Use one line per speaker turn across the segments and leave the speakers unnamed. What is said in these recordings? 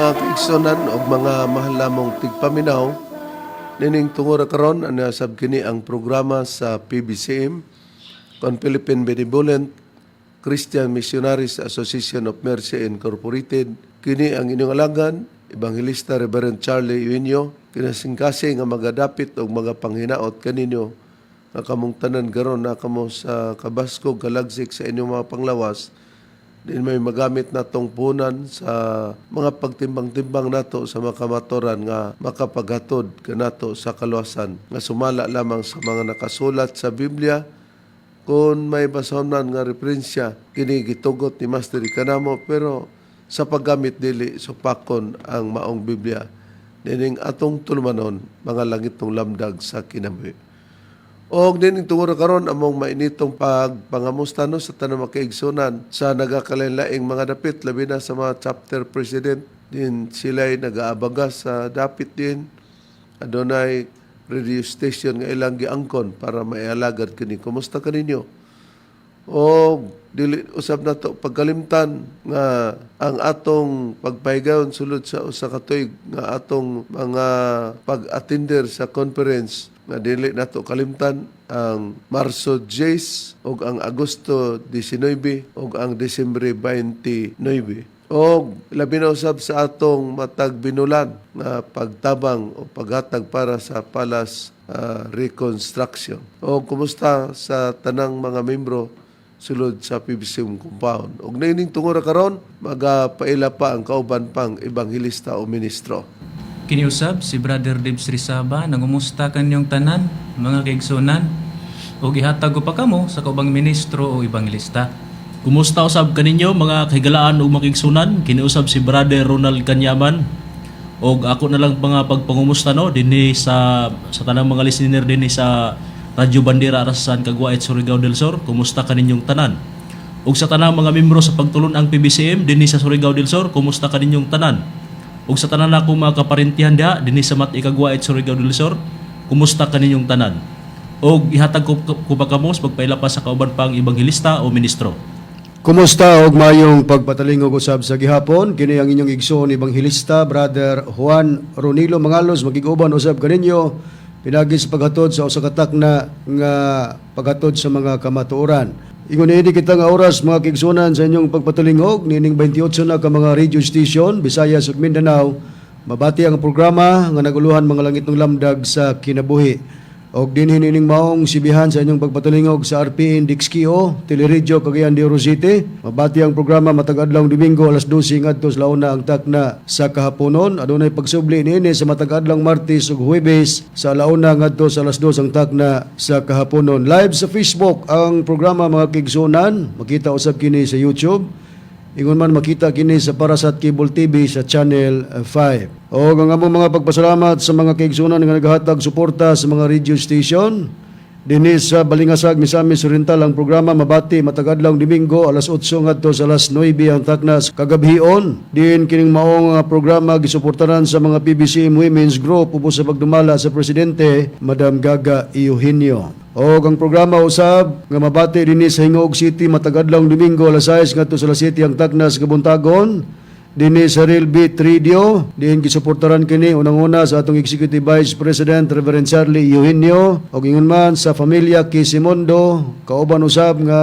Mga kaigsunan ug mga mahal namong tigpaminaw, nining tungura karon ana sab kini ang programa sa PBCM kon Philippine Benevolent Christian Missionaries Association of Mercy Incorporated. Kini ang inyong alagan, Evangelista Reverend Charlie Eugenio, kinasingkasing nga magadapit og mga panghinaot kaninyo nga kamong tanan garon na kamo sa kabaskog kalagsik sa inyong mga panglawas din may magamit natong punan sa mga pagtimbang-timbang nato sa mga kamatuoran nga makapaghatod kanato sa kaluwasan nga sumala lamang sa mga nakasulat sa Biblia. Kung may basahon man nga referensya, kini gitugot ni Master kanamo, pero sa paggamit dili supakon ang maong Biblia nining atong tulumanon, mga langitong lamdag sa kinabuhi. Og din tungod karon among mainitong pagpangamusta no sa tanang makaigsunan sa nagakalain-laing mga dapit, labi na sa mga chapter president din, sila'y nagaabaga sa dapit din adunay radio station nga ilang giangkon para maialagad kini. Kumusta kaninyo? O dili usab nato pagkalimtan nga ang atong pagpahigayon sulod sa usa ka tuig nga atong mga pag-attender sa conference, nga dili nato kalimtan ang Marso 10 ug ang Agosto 19 ug ang Disyembre 29 og labi na usab sa atong matag binulan nga pagtabang o paghatag para sa palace reconstruction. O kumusta sa tanang mga membro sulod sa PBCM compound. Og niining tungura karon, magapaila pa ang kauban pang ebanghelista o ministro.
Kiniusab si Brother Dibs Rizaba, nangumusta kanyong tanan, mga kaigsunan, ug ihatag ko pa kamo sa kaubang ministro o ebanghelista.
Kumusta usab kaninyo, mga kahigalaan ug mga kaigsunan? Kiniusab si Brother Ronald Kanyaman. Og ako na lang mga pagpangumusta no dinhi sa tanang mga listener dinhi sa Radyo Bandera Arasan Cagwait, Surigao del Sur. Kumusta kaninyong tanan? Ug sa tanang mga membro sa pagtulon-ang PBCM dinhi sa Surigao del Sur, kumusta kaninyong tanan? Ug sa tanan akong mga kaparentihan diha dinhi sa Mat-i Cagwait, Surigao del Sur, kumusta kaninyong tanan? Og ihatag ko pa kamo sa pagpaila pa sa kauban pang ebanghelista o ministro.
Kumusta og mayong pagpatalingog usab sa gihapon. Kini ang inyong igsoon ebanghelista, Brother Juan Ronilo Mangalos, magig-uban usab kaninyo pinagi sa paghatod sa usa ka takna nga paghatod sa mga kamatuoran. Ingon niini kita nga oras, mga kaigsunan, sa inyong pagpatalingog nining 28 na ka mga radio station, Visayas ug Mindanao, mabati ang programa nga naguluhan mga langitnong lamdag sa kinabuhi. Og dinhi nining maong sibihan sa inyong pagpatalingog sa RPN DXKO, Teleradyo Cagayan de Oro City. Mabati ang programa matag adlaw Domingo alas 12 ngadto sa 1 ang takna sa kahaponon. Adunay pagsubli niini sa matag adlaw Martes ug Huwebes sa 1 ngadto sa alas 2 ang takna sa kahaponon. Live sa Facebook ang programa, mga kaigsunan. Makita usab kini sa YouTube. Ingon man makita kini sa Parasat Cable TV sa Channel 5. O ang among mga pagpasalamat sa mga kaigsunan nga naghatag suporta sa mga radio station. Dinhi sa Balingasag, Misamis Oriental, ang programa mabati matag adlaw Domingo alas 8 ngadto sa alas 9 ang taknas kagabhion. Din kining maong programa gisuportaran sa mga PBCM Women's Group ubos sa pagdumala sa presidente, Madam Gaga Eugenio. O ang programa usab nga mabati dinhi sa Gingoog City matag adlaw Domingo alas 6 ngadto sa alas 7 ang taknas kabuntagon. Dinhi sa Real Beat Radio, diin gisuportaran kini unang-una sa atong Executive Vice President Reverend Charlie Eugenio ug ingon man sa pamilya Quisimondo, kauban usab nga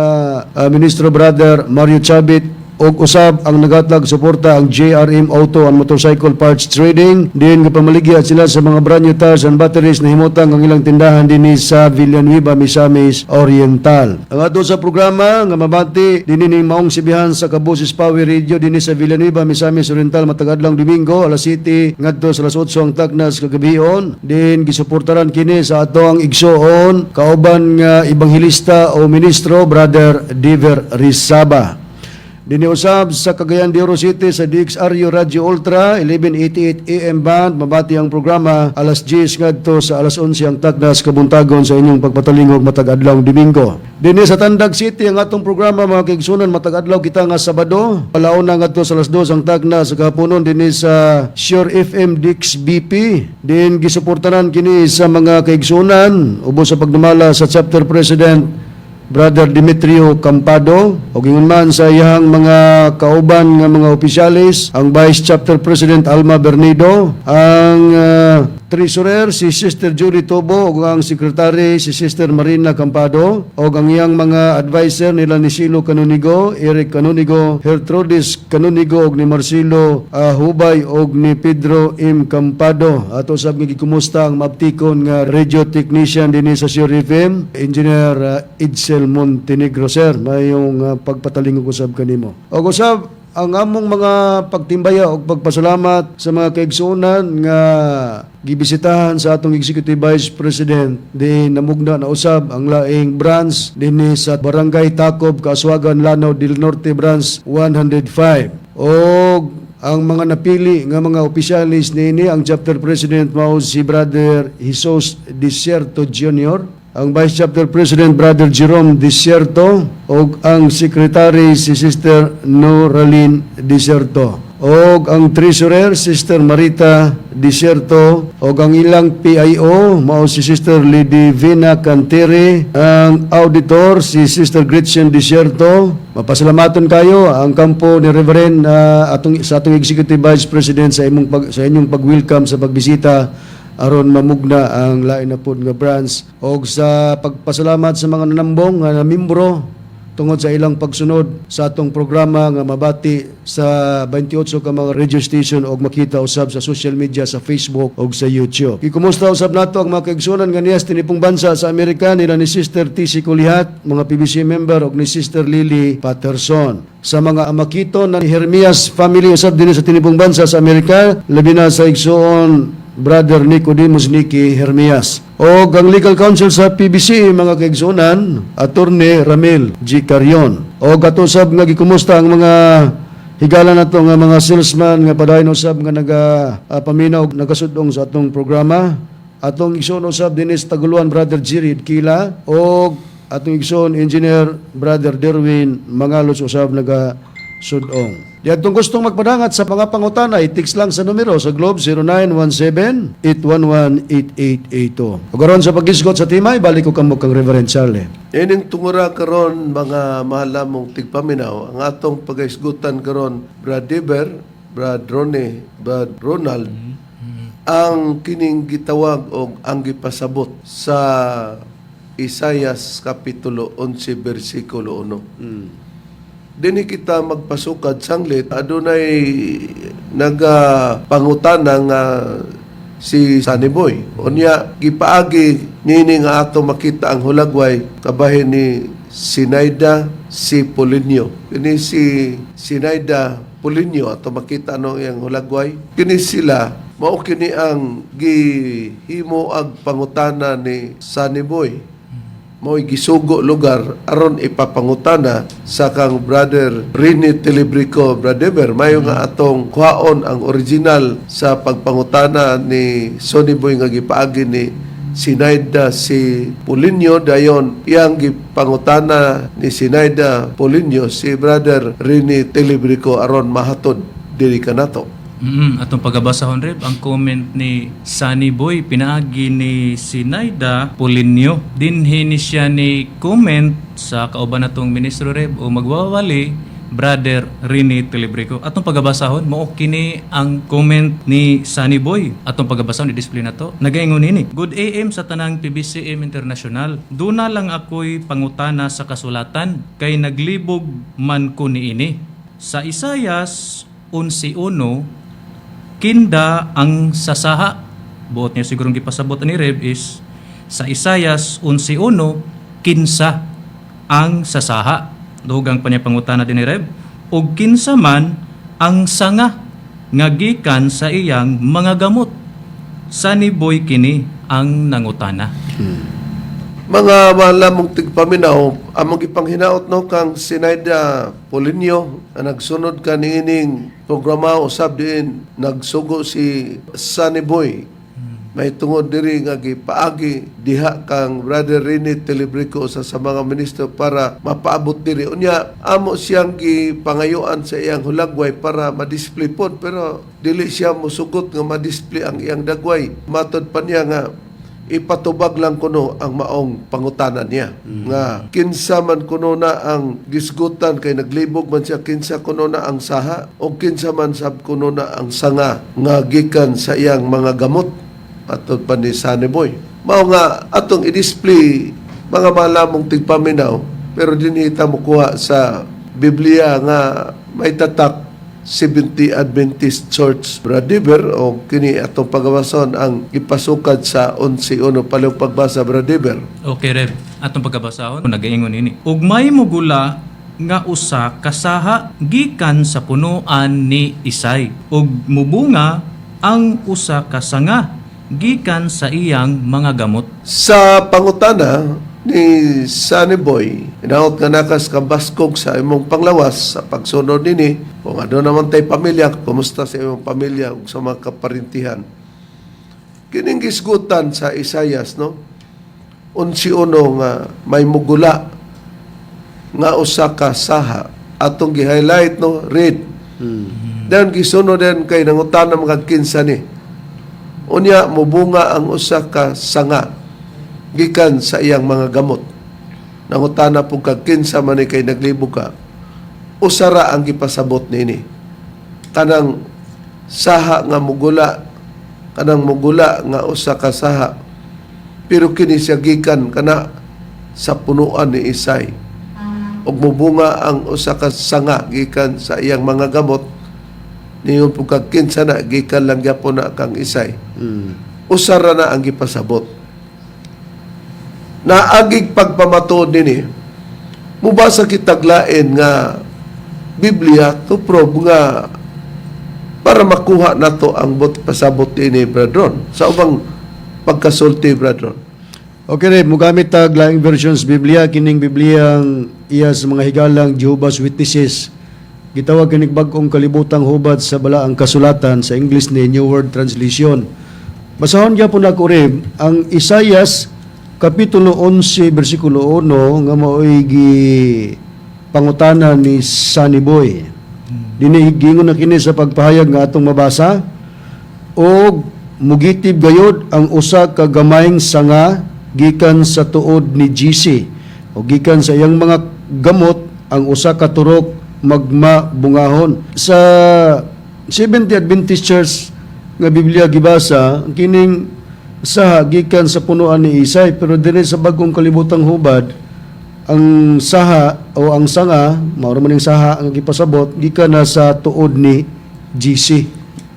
Ministro Brother Mario Chavit ug usab ang nagatlag suporta ang JRM Auto and Motorcycle Parts Trading din gapamaligya sila sa mga brand new tires and batteries na himutang ang ilang tindahan dinhi sa Villanueva, Misamis Oriental. Ang ato sa programa nga mabati dinhi ning maong sibihan sa Kabusis Power Radio dinhi sa Villanueva, Misamis Oriental matag adlaw Domingo alas 7 ngadto sa alas 8 ang taknas kagabhion. Din gisuportaran kini sa ato ang igsoon kauban nga ebanghelista o ministro, Brother Diver Rizaba. Dinhi usab sa Cagayan de Oro City sa DXRU Radio Ultra 1188 AM band, mabati ang programa alas 10 ngadto sa alas 11 ang taknas kabuntagon sa inyong pagpatalingog matag adlaw Domingo. Dinhi sa Tandag City ang atong programa, mga kaigsunan, matag adlaw kita nga Sabado alauna ngadto sa alas 2 ang taknas sa kahaponon dinhi sa Sure FM DXBP. Din gisuportaran kini sa mga kaigsunan ubos sa pagdumala sa chapter president, Brother Demetrio Campado, ug ingon man sa iyang mga kauban nga mga opisyalis, ang Vice Chapter President Alma Bernido, ang Treasurer si Sister Judy Tobo ug ang Secretary si Sister Marina Campado, ug ang iyang mga advisor nila ni Silo Canonigo, Eric Canonigo, Gertrudis Canonigo ug ni Marcelo Hubay ug ni Pedro M. Campado. Ato sab nga gikumusta ang maabtikon nga radio technician dinhi sa Sure FM, Engineer Edsel Montenegro. Sir, mayong pagpatalingog usab kanimo. Ug usab ang among mga pagtimbaya o pagpasalamat sa mga kaigsuonan nga gibisitahan sa atong Executive Vice President di namugna na usab ang laing branch dinhi sa Barangay Takob, Kauswagan, Lanao del Norte, Branch 105. Og ang mga napili nga mga opisyalis niini, ang chapter president mao si Brother Jesus Desierto Jr., ang Vice Chapter President Brother Jerome Desierto, ug ang Secretary si Sister Noraline Desierto, ug ang Treasurer Sister Marita Desierto, ug ang ilang PIO mao si Sister Lady Vina Cantere, ang Auditor si Sister Gretchen Desierto. Mapasalamaton kayo ang kampo ni Reverend atong sa atong Executive Vice President sa inyong pag-welcome sa pagbisita aron mamugna ang lain na pod nga branch, og sa pagpasalamat sa mga nanambong nga membro tungod sa ilang pagsunod sa atong programa nga mabati sa 28 ka mga radio station og makita usab sa social media sa Facebook og sa YouTube. Gikumusta usab nato ang mga kaigsuonan nga niya sa tinipong bansa sa Amerika nila ni Sister TC Kulihat, mga PBC member, og ni Sister Lily Patterson. Sa mga amakito na ni Hermias family usab dinhi sa tinibong bansa sa Amerika, labi na sa igsoon Brother Nicodemus Nicky Hermias. O ang legal counsel sa PBC, mga kaigsuonan, Attorney Ramil G. Carion. O kato sab nga gikumusta ang mga higala nato nga mga salesman nga padayon usab nga naga paminaw og nagasudong sa atong programa. Atong igsoon usab dinhi sa Taguluan, Brother Jirid Kila, o atong igsoon Engineer Brother Derwin Mangalos usab naga sudong. Di atong gustong magpadangat sa mga pangutana, i-text lang sa numero sa Globe 0917-811-8882. Ug aron sa paghisgot sa tema, ibalik ko kamo kang Reverend Charlie.
Ining tungura karon, mga mahal namong tigpaminaw, ang atong pagaisgutan karon, Brad Deber, Brad Ronnie, Brad Ronald, ang kining gitawag og ang gipasabot sa Isayas Kapitulo 11 bersikulo 1. Dinhi kita magpasukad sanglit adunay nagapangutana nga si Sunny Boy. Unya gipaagi niini nga ato makita ang hulagway kabahin ni Sinaida si Polinio. Kini si Sinaida Polinio, ato makita ano iyang hulagway. Kini sila mao kini ang gihimo ag pangutana ni Sunny Boy, mo'y gisugo lugar aron ipapangutana sa kang Brother Rini Telebrico. Brother, mayo nga atong kuhaon ang original sa pagpangutana ni Sonny Boy nga gipaagi ni Sinaida si Polinio. Dayon iyang gipangutana ni Sinaida Polinio si Brother Rini Telebrico aron mahatod diri kanato.
Atong pagabasahon, Reb, ang comment ni Sunny Boy pinaagi ni Sinaida Polinio. Dinhi ni siya ni comment sa kauban natong ministro, Reb, o magwawali, Brother Rini Telebrico. Atong pagabasahon, mao kini ang comment ni Sunny Boy. Atong pagabasahon, i-display na to. Nagaingon ini: "Good AM sa tanang PBCM International. Duna lang ako'y pangutana sa kasulatan kay naglibog man ko niini. Sa Isayas 11, kinda ang sasaha?" Buot niya sigurong gipasabot ni Reb is sa Isayas 11, kinsa ang sasaha? Dugang pa niya pangutana din ni Reb. "Ug kinsa man ang sanga nga gikan sa iyang mga gamot? Sunny Boy kini ang nangutana."
Mga mahal namong tigpaminaw, among gipanghinaot no kang Sinaida Polinio na nagsunod ka niining programa usab diin nagsugo si Sunny Boy. May tungod diri nga gipaagi diha kang Brother Rene Telebrico sa mga ministro para mapaabot diri. Unya amo siyang gipangayuan sa iyang hulagway para ma-display pod, pero dili siya musugot nga ma-display ang iyang dagway. Matod pa niya nga Ipatubag lang kuno ang maong pangutana niya nga kinsa man kuno na ang gisgutan kay naglibog man siya, kinsa kuno na ang saha o kinsa man sab kuno na ang sanga nga gikan sa iyang mga gamot, atod pa ni Sunny Boy. Mao nga atong i-display, mga malamong tigpaminaw, pero dinhi ta mokuha sa Biblia nga may tatak 70 Adventist Church, Bradiber, o kini atong pagawason ang ipasukad sa 11.1. Palihog pagbasa, Bradiber.
Okay, Rev. Atong pagkabasahon, nagaingon ini. Ug may mugula nga usa ka saha gikan sa punuan ni Isay. Ug mubunga ang usa ka sanga gikan sa iyang mga gamot.
Sa pangutana ni Sunny Boy, hinaot nga nakas kabaskog sa imong panglawas sa pagsunod nini. Kung ano naman tay pamilya, kumusta sa imong pamilya ug sa mga kaparintihan. Kining gisgutan sa Isayas, no? 11.1 nga may mugula nga usa ka saha, atong gi-highlight, no, read. Then gisunod din kay nangutana mga kinsa ni. Unya mubunga ang usa ka sanga gikan sa iyang mga gamot. Nangutana pug kag kinsa man ni kay naglibog ka. Usara ang gipasabot nini. Kanang saha nga mugula, kanang mugula nga usa ka saha. Pero kini siya gikan kana sa punuan ni Isay. Ug mubunga ang usa ka sanga gikan sa iyang mga gamot, niyon pug kag kinsa na, gikan lang gyapon na kang Isay. Usara na ang gipasabot. Naagig pagpamatuod nini, mubasa kitag lain nga Biblia to prove nga para makuha nato ang bot pasabot ini, Bradron, sa ubang pagkasulti, Bradron.
Okay, Reb, mugamit tag laing versions Biblia, kining Bibliang iya sa mga higalang Jehovah's Witnesses. Gitawag kining Bag-ong Kalibutang Hubad sa Balaang Kasulatan, sa English ni New World Translation. Basahon gyapon nako, Reb, ang Isayas kapitulo 11 bersikulo 1 nga maoy gi pangutana ni Sunny Boy. Dinhi giingon na kini sa pagpahayag nga atong mabasa: "Og mugitib gayod ang usa ka gamayng sanga gikan sa tuod ni Jesse, o gikan sa iyang mga gamot ang usa ka turok magmabungahon." Sa Seventh Adventist Church nga Biblia gibasa ang kining saha gikan sa punuan ni Isay, pero dinhi sa Bagong Kalibutang Hubad, ang saha o ang sanga, mao ra man ning saha ang gipasabot, gikan na sa tuod ni Jesse.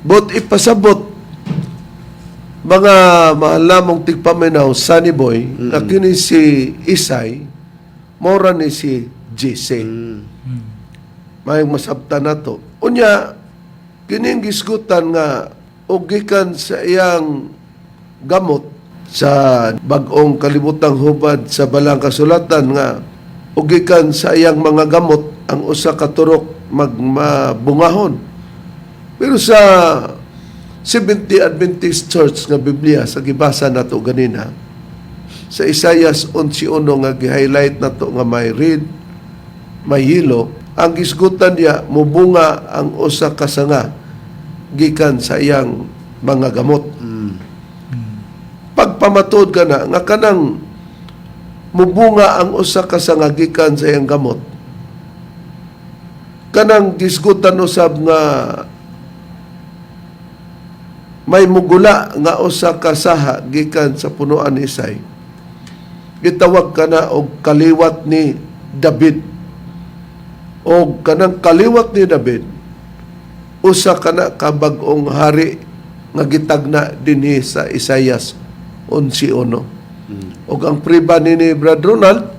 But ipasabot, mga mahalamong tigpaminaw, Sunny Boy, na kini si Isay, mora ni si Jesse. Mayong masabta nato. Unya, kining gisgutan nga og gikan sa iyang gamot, sa Bag-ong Kalibutang Hubad sa Balang Kasulatan nga og gikan sa iyang mga gamot ang usa ka turok magmabungahon. Pero sa 70 Adventist Church nga Biblia sa gibasa nato ganina sa Isayas 11.1 nga gi-highlight nato nga may red, may yellow, ang gisgutan niya, mubunga ang usa ka sanga gikan sa iyang mga gamot. Pagpamatuod ka na nga kanang mubunga ang usa ka sanga gikan sa iyang gamot, kanang gisgutan usab nga may mugula nga usa ka saha gikan sa punuan ni Isay, gitawag ka na og kaliwat ni David. Og kanang kaliwat ni David, usa ka na ka bag-ong hari nga gitagna dinhi sa Isayas 11.1. Og ang priba nini, Brad Ronald?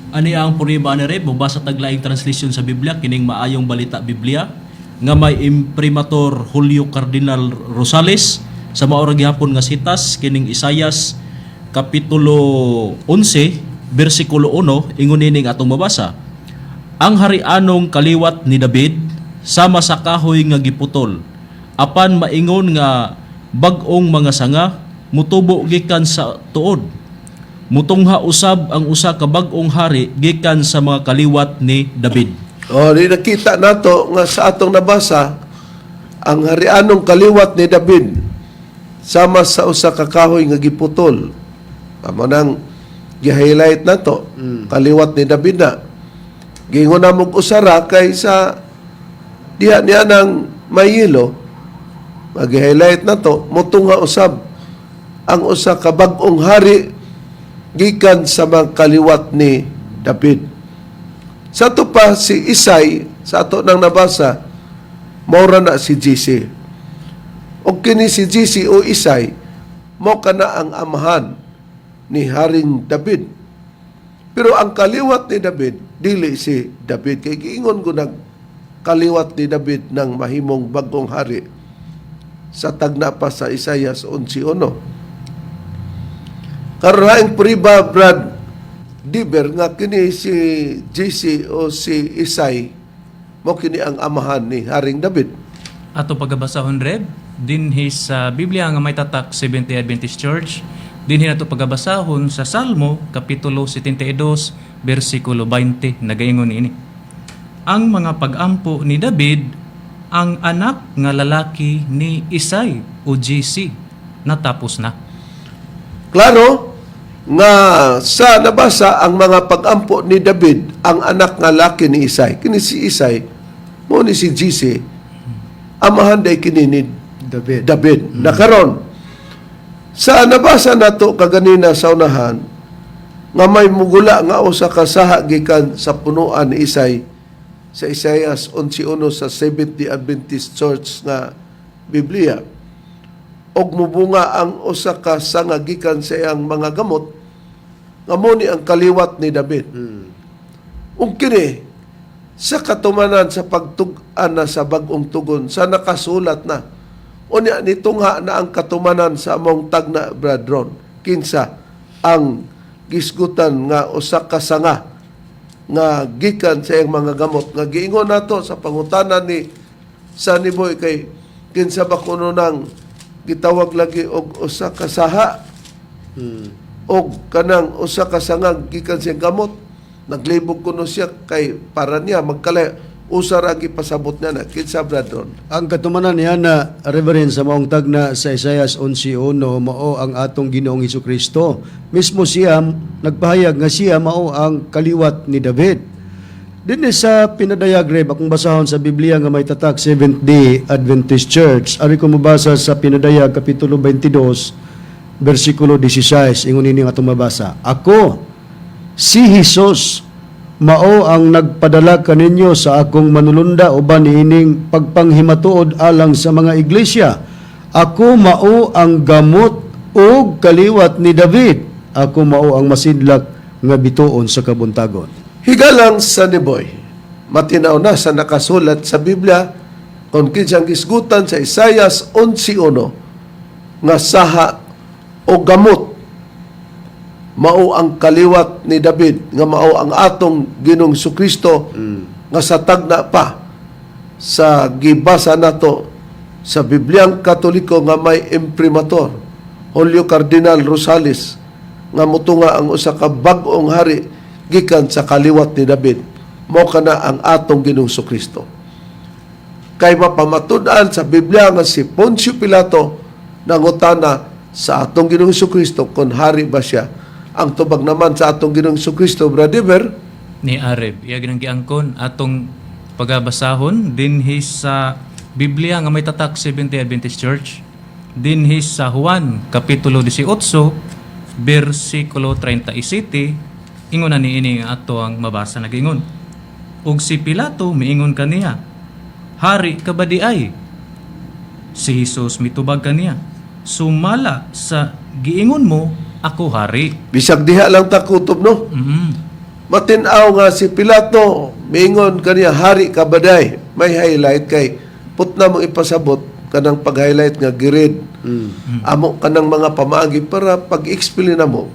Ani ang puriba ni Reb, mubasa tag laing translation sa Biblia, kining Maayong Balita Biblia nga may imprimatur Julio Cardinal Rosales, sa mao ra gihapon nga sitas kining Isayas kapitulo 11 bersikulo 1, ingon nining atong mabasa: "Ang harianong kaliwat ni David sama sa kahoy nga giputol, apan maingon nga bag-ong mga sanga mutubo gikan sa tuod. Mutungha usab ang usa ka bag-ong hari gikan sa mga kaliwat ni David."
O, di nakita nato nga sa atong nabasa, ang harianong kaliwat ni David. Sama sa usa ka kahoy nga giputol. Amo nang gi-highlight nato, kaliwat ni David na. Giingon na mong usara kay sa diha niya nang mayilo, mag-highlight na to, mutunga usab ang usa ka bag-ong hari gikan sa mga kaliwat ni David. Sa ato pa si Isay, sa ato nang nabasa, maura na si Jesse. O kini si Jesse o Isay, mo kana ang amahan ni Haring David. Pero ang kaliwat ni David, dili si David. Kay giingon ko nag kaliwat ni David ng mahimong bagong hari sa tagna pa sa Isayas 11:1. Karon, haing priba, Brad Diber, nga kini si Jesse o si Isay mo kini ang amahan ni Haring David.
Ato pagabasahon, Reb, dinhi sa Biblia nga may tatak Seventh-day Adventist Church, dinhi nato pagabasahon sa Salmo kapitulo 72 bersikulo 20, nagaingon ini: "Ang mga pagampo ni David, ang anak nga lalaki ni Isay o Jesse." Natapos na.
Klaro nga sa nabasa, ang mga pagampo ni David, ang anak nga laki ni Isay. Kini si Isay mo ni si Jesse, amahan day kini ni
David.
David. Nakaron sa nabasa nato kaganina sa unahan nga may mugula nga usa ka saha gikan sa punuan ni Isay sa Isaias 11:1 sa Seventh-day Adventist Church nga Biblia, og mubunga ang usa ka sanga gikan sa iyang mga gamot nga mo ni ang kaliwat ni David. Ug kini sa katumanan sa pagtug-an na sa bag-ong tugon sa nakasulat na. Unya nitungha na ang katumanan sa among tagna, Brad Ron. Kinsa ang gisgutan nga usa ka sanga nga gikan sa iyang mga gamot nga giingon nato sa pangutana ni Sunny Boy kay kinsa ba kuno nang gitawag lagi og usa ka saha og kanang usa ka sanga gikan sa iyang gamot? Naglibog kuno siya kay para niya magkalay usa ra gipasabot niya na. Kinsa, Brad Ron?
Ang katumanan niya na, Reverend, sa maong tagna sa Isaias 11:1, mao ang atong Ginoong Hesus Kristo. Mismo siya nagpahayag nga siya mao ang kaliwat ni David. Dinhi sa Pinadayag, Reb, akong basahon sa Biblia nga may tatak Seventh Day Adventist Church. Ari ko mabasa sa Pinadayag kapitulo 22 bersikulo 16, ingon ini nga atong mabasa. "Ako, si Jesus, mao ang nagpadala kaninyo sa akong manulunda uban niining pagpanghimatuod alang sa mga iglesia. Ako mao ang gamot ug kaliwat ni David. Ako mao ang masidlak nga bituon sa kabuntagon."
Higalang Sunny Boy, matinaw na sa nakasulat sa Biblia kung kinsang gisgutan sa Isayas 11:1 nga saha o gamot mao ang kaliwat ni David nga mao ang atong Ginoong Kristo nga sa tagna pa sa gibasa nato sa Bibliang Katoliko nga may imprimatur Julio Cardinal Rosales nga mutunga ang usa ka bag-ong hari gikan sa kaliwat ni David, mao kana ang atong Ginoong Kristo. Kay mapamatud-an sa Biblia nga si Poncio Pilato nangutana sa atong Ginoong Kristo kung hari ba siya. Ang tubag naman sa atong Ginoong Kristo, Brother,
Ni Areb. Iya ginang giangkon, atong pagabasahon dinhi sa Biblia nga may tatak Seventh-day Adventist Church, dinhi sa Juan kapitulo 18 bersikulo 37, ingon na niini nga ato ang mabasa, nagingon: "Ug si Pilato miingon kaniya, 'Hari ka ba di ay?' Si Jesus mitubag kaniya, 'Sumala sa giingon mo, ako hari.'"
Bisag diha lang ta kutob, no? Matinaw nga si Pilato miingon kaniya, "Hari ka ba day?" May highlight kay put na mong ipasabot kanang pag-highlight nga girid. Amo kanang mga pamaagi para pag-explain na mo.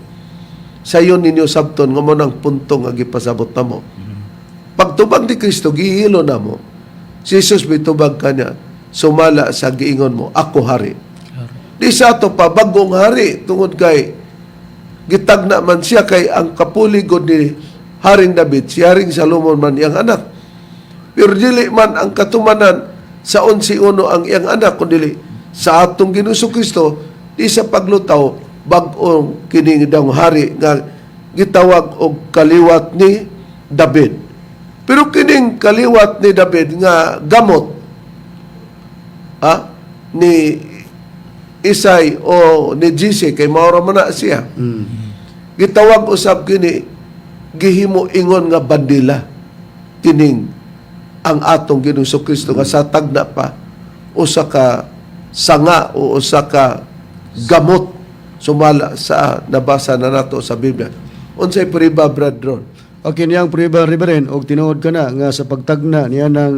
Sayon ninyo sabton nga mo nang punto nga gipasabot na mo. Pagtubag ni Kristo, gihilo na mo. Si Jesus mitubag kanya, "Sumala sa giingon mo, ako hari." Di sa ato pa bagong hari tungod kay gitagna man siya kay ang kapuligod ni Haring David, si Haring Salomon man iyang anak. Pero dili man ang katumanan sa 11:1 ang iyang anak, kundi sa atong Ginoong Kristo. Di sa paglutaw, bag-o kini daw hari nga gitawag og kaliwat ni David. Pero kining kaliwat ni David nga gamot ni Isay o ni Jesse, kay mao ra man na siya. Gitawag usab kini, gihimo ingon nga bandila kining ang atong Ginoong Kristo nga sa tagna pa usa ka sanga o usa ka gamot, sumala sa nabasa na nato sa Biblia. Unsay prueba, Brad Ron?
Okay, niyang prueba, Reverend, og tinuod ka na nga sa pagtagna niya ng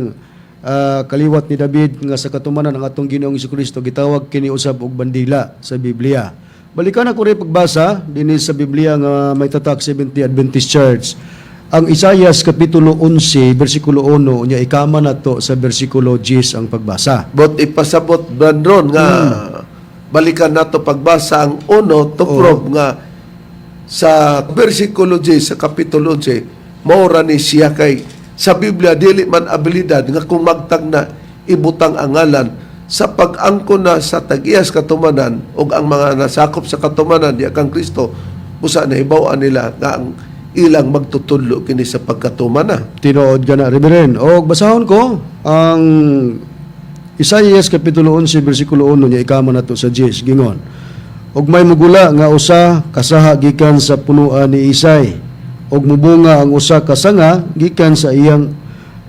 kaliwat ni David nga sa katumanan ang atong Ginoong Kristo, gitawag kini usab og bandila sa Biblia. Balikan ako rin pagbasa dinhi sa Biblia nga may tatak Seventh Adventist Church. Ang Isayas kapitulo 11 bersikulo 1, unya ikama nato sa bersikulo 10 ang pagbasa.
But ipasabot, Brad Ron, nga balikan nato pagbasa ang uno to prove nga sa versikulo 10 sa kapitulo 11 mao ra ni siya, kay sa Biblia dili man abilidad nga kung magtagna ibutang ang ngalan sa pag-angkon na sa tag-iyas katumanan ug ang mga nasakop sa katumanan diya kang Kristo, busa nahibaw-an nila nga ang ilang magtutudlo kini sa pagkatumana.
Tinuod ka na, Reverend. O basahon ko ang Isaias kapitulo 11 bersikulo 1 niya ikama nato sa 10, gingon: "Og may mugula nga usa kasaha gikan sa punuan ni Isay og mubunga ang usa ka sanga gikan sa iyang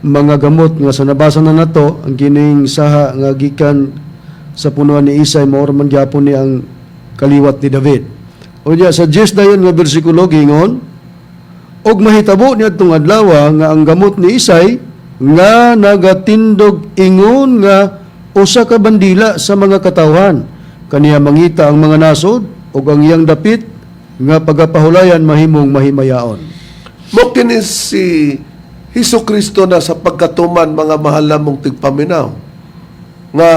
mga gamot," nga sa nabasa na nato ang kining saha nga gikan sa punuan ni Isay, mao ra man gyapon ni ang kaliwat ni David. Unya sa 10 dayon nga bersikulo, gingon: "Og mahitabo niadtong adlaw nga ang gamot ni Isay nga nagatindog ingon nga usa ka bandila sa mga katawhan. Kaniya mangita ang mga nasod ug ang iyang dapit nga pagapahulayan mahimong mahimayaon."
Mo kini si Hesus Kristo na sa pagkatuman, mga mahal namong tigpaminaw, nga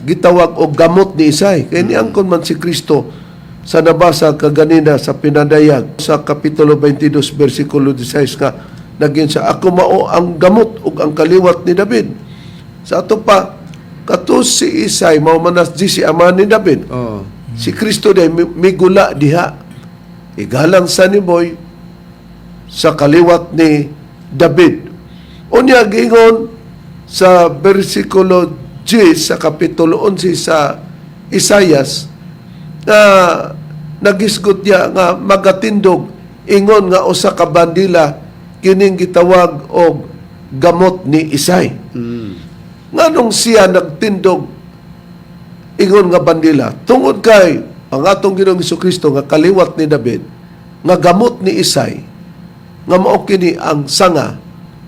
gitawag og gamot ni Isay. Kay niangkon man si Kristo sa nabasa kaganina sa pinadayag sa kapitulo 22 bersikulo 16 nga naging sa ako mao ang gamot ug ang kaliwat ni David. Sa ato pa, kato si Isay mao man na si ama ni David. Si Kristo day migula diha. Igalang sa ni Boy sa kaliwat ni David. Unya giingon sa bersikulo 10 sa kapitulo 11 sa Isayas nga nagisgot niya nga magatindog ingon nga usa ka bandila kining gitawag og gamot ni Isay. Nganong siya nagtindog ingon nga bandila? Tungod kay ang atong Ginoong Kristo nga kaliwat ni David, nga gamot ni Isay, nga mao kini ang sanga,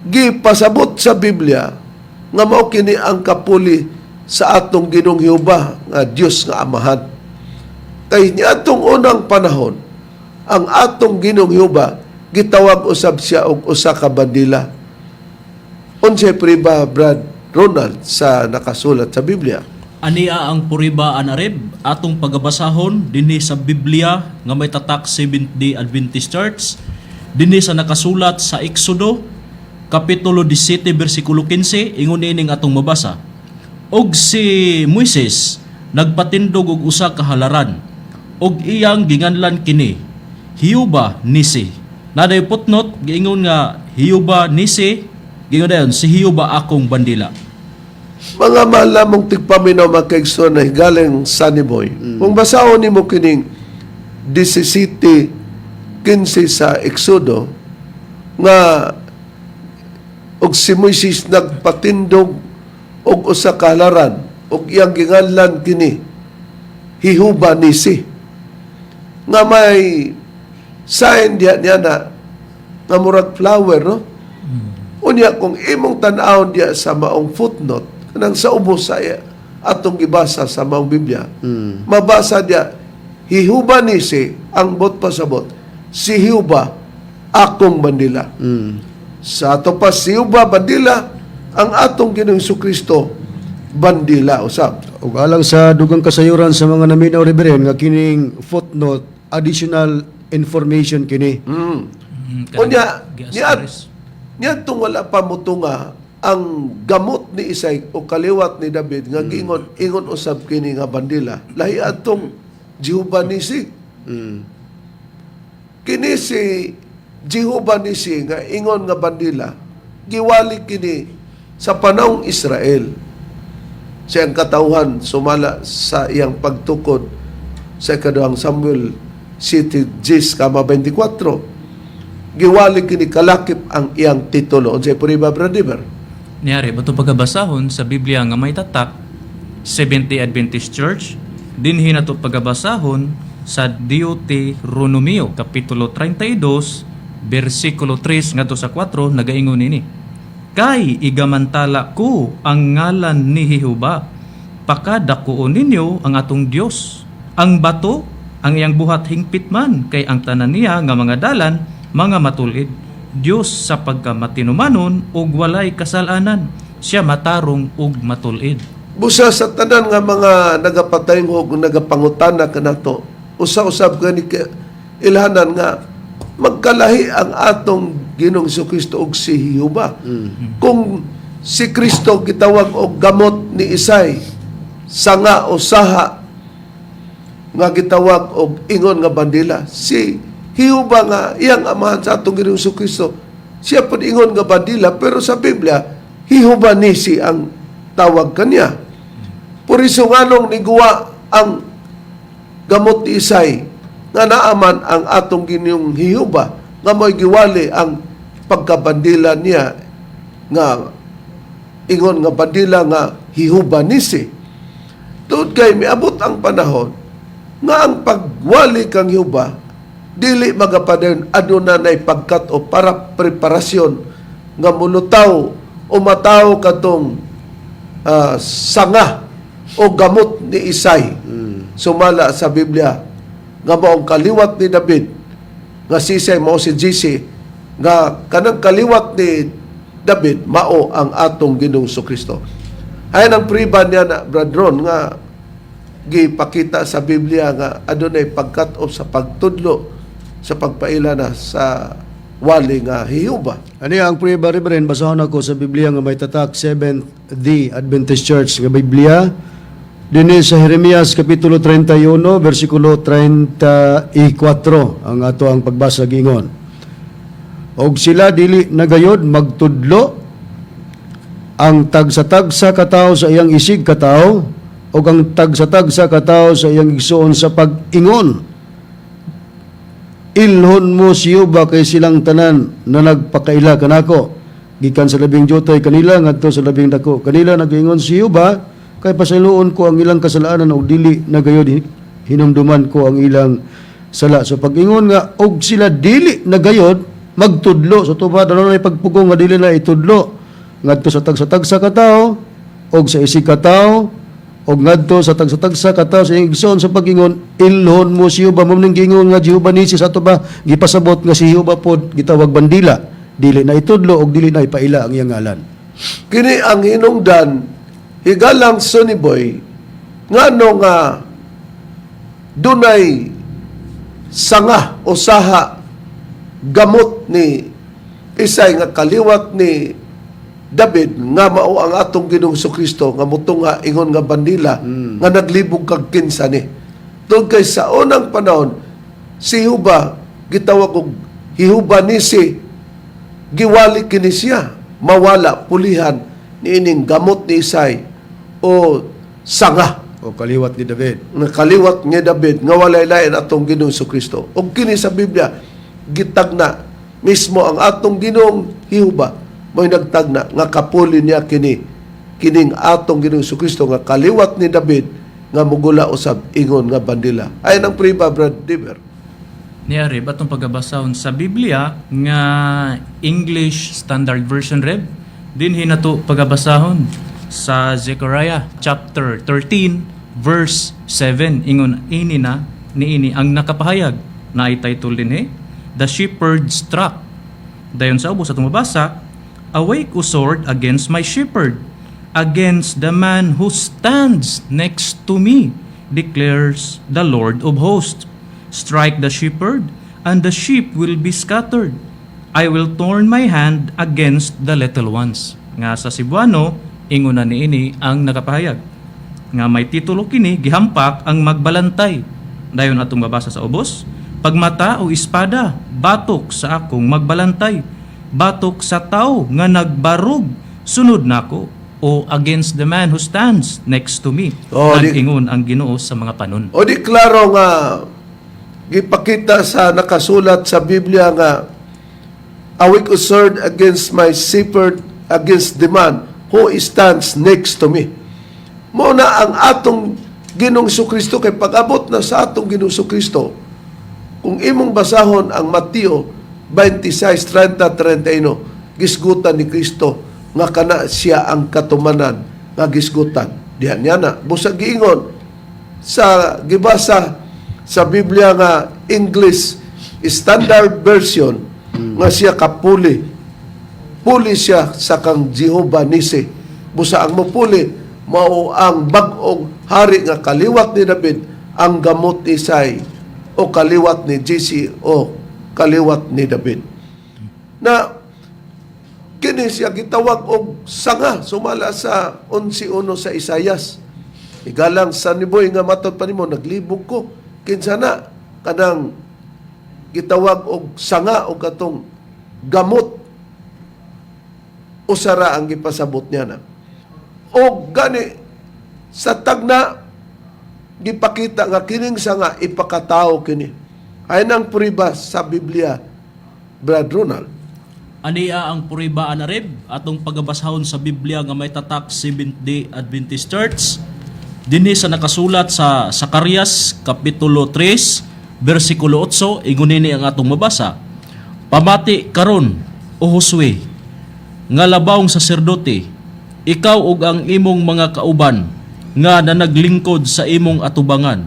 gipasabot sa Biblia nga mao kini ang kapuli sa atong Ginoong Jehova nga Dios nga Amahan. Kay niadtong unang panahon, ang atong Ginoong Jehova gitawag usab siya og usa ka bandila. Unsay prueba, Brad Ronald, sa nakasulat sa Biblia?
Ania ang prueba ana, Reb, atong pagabasahon dinhi sa Biblia nga may tatak Seventh-day Adventist Church, dinhi sa nakasulat sa Exodo kapitulo 17 bersikulo 15, ingon ining atong mabasa: "Og si Moises nagpatindog og usa ka halaran og iyang ginganlan kini Hiuba Nisi." Naday footnote, giingon nga Hiuba Nisi, giingon dayon si Hiuba akong bandila.
Mga mahal namong tigpaminaw, mga kaigsoon na galing Sunny Boy. Kung basahon nimo kining 17:15 sa Exodo nga og si Moises nagpatindog og usa ka halaran og iyang ginganlan kini Hihuba Nisi, nga may sign diya niya na nga murag flower, no? Unya kung imong tan-awon diya sa maong footnote, kanang sa ubos sa atong gibasa sa maong Biblia, mabasa diya Hihuba Nisi, ang bot pasabot si Hiuba akong bandila. Sa ato pa, si Hiuba bandila, ang atong Ginoong Kristo bandila usab.
Ug alang sa dugang kasayuran sa mga naminaw, Reverend, nga kining footnote, additional information kini.
Unya, niya
Gi-asterisk.
niadtong wala pa mutunga ang gamot ni Isay o kaliwat ni David nga giingon ingon usab kini nga bandila, lahi atong Jehovah Nisi. Kini si Jehovah Nisi nga ingon nga bandila, giwali kini sa panahong Israel. Siyang katawhan sumala sa iyang pagtukod sa ikaduhang Samuel 7:10 kama 24. Giwali kini kalakip ang iyang titulo. Unsay prueba, Brother?
Niari, bato pagabasahon sa Biblia nga may tatak, Seventh-day Adventist Church, dinhi nato pagabasahon sa Deuteronomio, Kapitulo 32, versikulo 3 ngadto sa 4, nagaingon nini: "Kay igamantala ko ang ngalan ni Jehova, pakadakuon ninyo ang atong Dios. Ang bato, ang iyang buhat hingpit man, kay ang tanan niya nga mga dalan, mga matulid. Dios sa pagkamatinumanon ug walay kasalanan. Siya matarong ug matulid."
Busa sa tanan nga mga nagapatayngog ug nagapangutana kanato, usa-usab gani ka ilhanan nga magkalahi ang atong Ginoong Kristo ug si Jehova. Kung si Kristo gitawag og gamot ni Isay, sanga o saha nga gitawag og ingon nga bandila, si Jehova nga iyang amahan sa atong Ginoong Kristo, siya pud ingon nga bandila, pero sa Biblia Jehova Nisi ang tawag kanya. Por iso nganong niguwa ang gamot ni Isay nga naaman ang atong Ginoong Jehova nga mo'y giwali ang pagkabandila niya nga ingon nga bandila nga Jehova Nisi? Tuod kay miabot ang panahon nga ang pagwali kang Jehova dili magapadayon, aduna nay pagkat o para preparasyon nga mulutaw o mataw katong sanga o gamot ni Isay sumala sa Biblia nga maong kaliwat ni David nga si Isay mao si Jesse, nga kanang kaliwat ni David mao ang atong Ginoong Kristo. Ayan ang priba niya na, Brad Ron, nga gipakita sa Biblia nga adunay pagkat-off sa pagtudlo sa pagpaila na sa wali nga Jehova.
Ano ang prueba, Reverend? Basahon ako sa Biblia nga may tatak Seventh Day Adventist Church nga Biblia. Dinhi sa Jeremias Kapitulo 31, versikulo 34 ang ato ang pagbasa gingon: "Og sila dili nagayod magtudlo ang tagsa-tagsa katawo sa iyang isig katawo ug ang tagsa-tagsa katawo sa iyang igsuon sa pag-ingon, 'Ilhon mo si Jehova, kay silang tanan na nagpakaila kanako gikan sa labing jutay kanila ngadto sa labing dako kanila. Nagaingon si Jehova, kay pasayloon ko ang ilang kasalanan ug dili na gayud hinumduman ko ang ilang sala.'" So pag-ingon nga og sila dili na gayod magtudlo sa tubad, ano na pagpugong nga dili na itudlo ngadto sa tagsa-tagsa katawo og sa isig katawo og ngadto sa tagsa-tagsa katawo sa iyang igsoon sa pag-ingon, 'Ilhon mo si Jehova'? Mao ning giingon nga Jehova Nisi sa ato ba gipasabot nga si Jehova pod gitawag bandila, dili na itudlo og dili na ipaila ang iyang ngalan.
Kini ang hinungdan, higalang Sonny Boy, ngano nga dunay sanga o saha, gamot ni Isay nga kaliwat ni David nga mao ang atong Ginoong Kristo nga mutunga ingon nga bandila nga naglibog kag kinsa ni. Tungod kay sa unang panahon si Jehova gitawag og Jehova Nisi, giwali kini siya mawala pulihan niining gamot ni Isay o sanga
o kaliwat ni David
nga kaliwat ni David nga walay lain atong Ginoong Kristo. Ug kini sa Biblia gitagna mismo ang atong Ginoong Jehova mo'y nagtagna nga kapuli niya kini kining atong Ginoong Kristo nga kaliwat ni David nga mugula usab ingon nga bandila. Ayan ang priba, Brad Diver.
Niya, Reb, atong pagabasahon sa Biblia nga English Standard Version, Reb. Dinhi nato pagabasahon sa Zechariah chapter 13 verse 7, ingon ini na niini ang nakapahayag na ay title dinhi, "The Shepherd's Track." Dayon sa ubos atong mabasa, "Awake, O sword, against my shepherd, against the man who stands next to me, declares the Lord of hosts. Strike the shepherd, and the sheep will be scattered. I will turn my hand against the little ones." Nga sa Cebuano, ingon na niini ang nakapahayag. Nga may titulo kini, "Gihampak ang magbalantay." Dayon atong mabasa sa ubos. Pagmata o espada, batok sa akong magbalantay, batok sa tao nga nagbarug, sunod nako, o against the man who stands next to me.
Oh,
Nag-ingon ang Ginoo sa mga panon.
O di klaro nga gipakita sa nakasulat sa Biblia nga "A weak sword against my shepherd, against the man who stands next to me." Mao na ang atong Ginoong Kristo, kay pag-abot na sa atong Ginoong Kristo, kung imong basahon ang Mateo 26:30, 31, gisgutan ni Kristo nga kana siya ang katumanan nga gisgutan diha niya na. Busag giingon sa gibasa sa Biblia nga English Standard Version nga siya kapuli, puli siya sa kang Jehovah Nisi. Busa ang mupuli mao ang bag-ong hari nga kaliwat ni David, ang gamot ni Isai o kaliwat ni Jesse o kaliwat ni David. Na kini siya gitawag og sanga sumala sa 11:1 sa Isayas. Igalang sa niboy nga matod pa nimo naglibog ko kinsa na kanang gitawag og sanga o katong gamot. Usara ang gipasabot niya na. O gani sa tagna gipakita nga kining sanga ipakatao kini. Ay nang puriba sa Biblia, Brad Ronald.
Ania ang puriba anareb atong pagabasahon sa Biblia nga may tatak Seventh Day Adventist Church. Dinhi sa nakasulat sa Zacarias kapitulo 3 bersikulo 8, ingon nini ang atong mabasa. Pamati karon, o Josue, nga labawng saserdote, ikaw ug ang imong mga kauban nga nanaglingkod sa imong atubangan.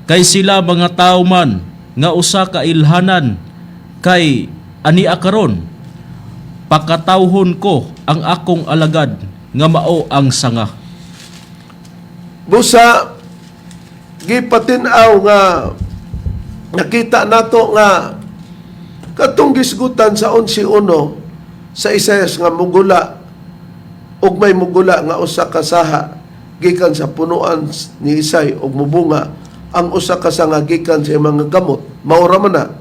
Kay sila mga tao man nga usa ka ilhanan, kay ania karon pakatawhon ko ang akong alagad nga mao ang sanga.
Busa gipatin-aw nga nakita nato nga katong gisgutan sa 11:1 sa Isayas nga mugula ug may mugula nga usa ka saha gikan sa punuan ni Isay ug mubunga ang usa ka sanga gikan sa iyang mga gamot, maura man na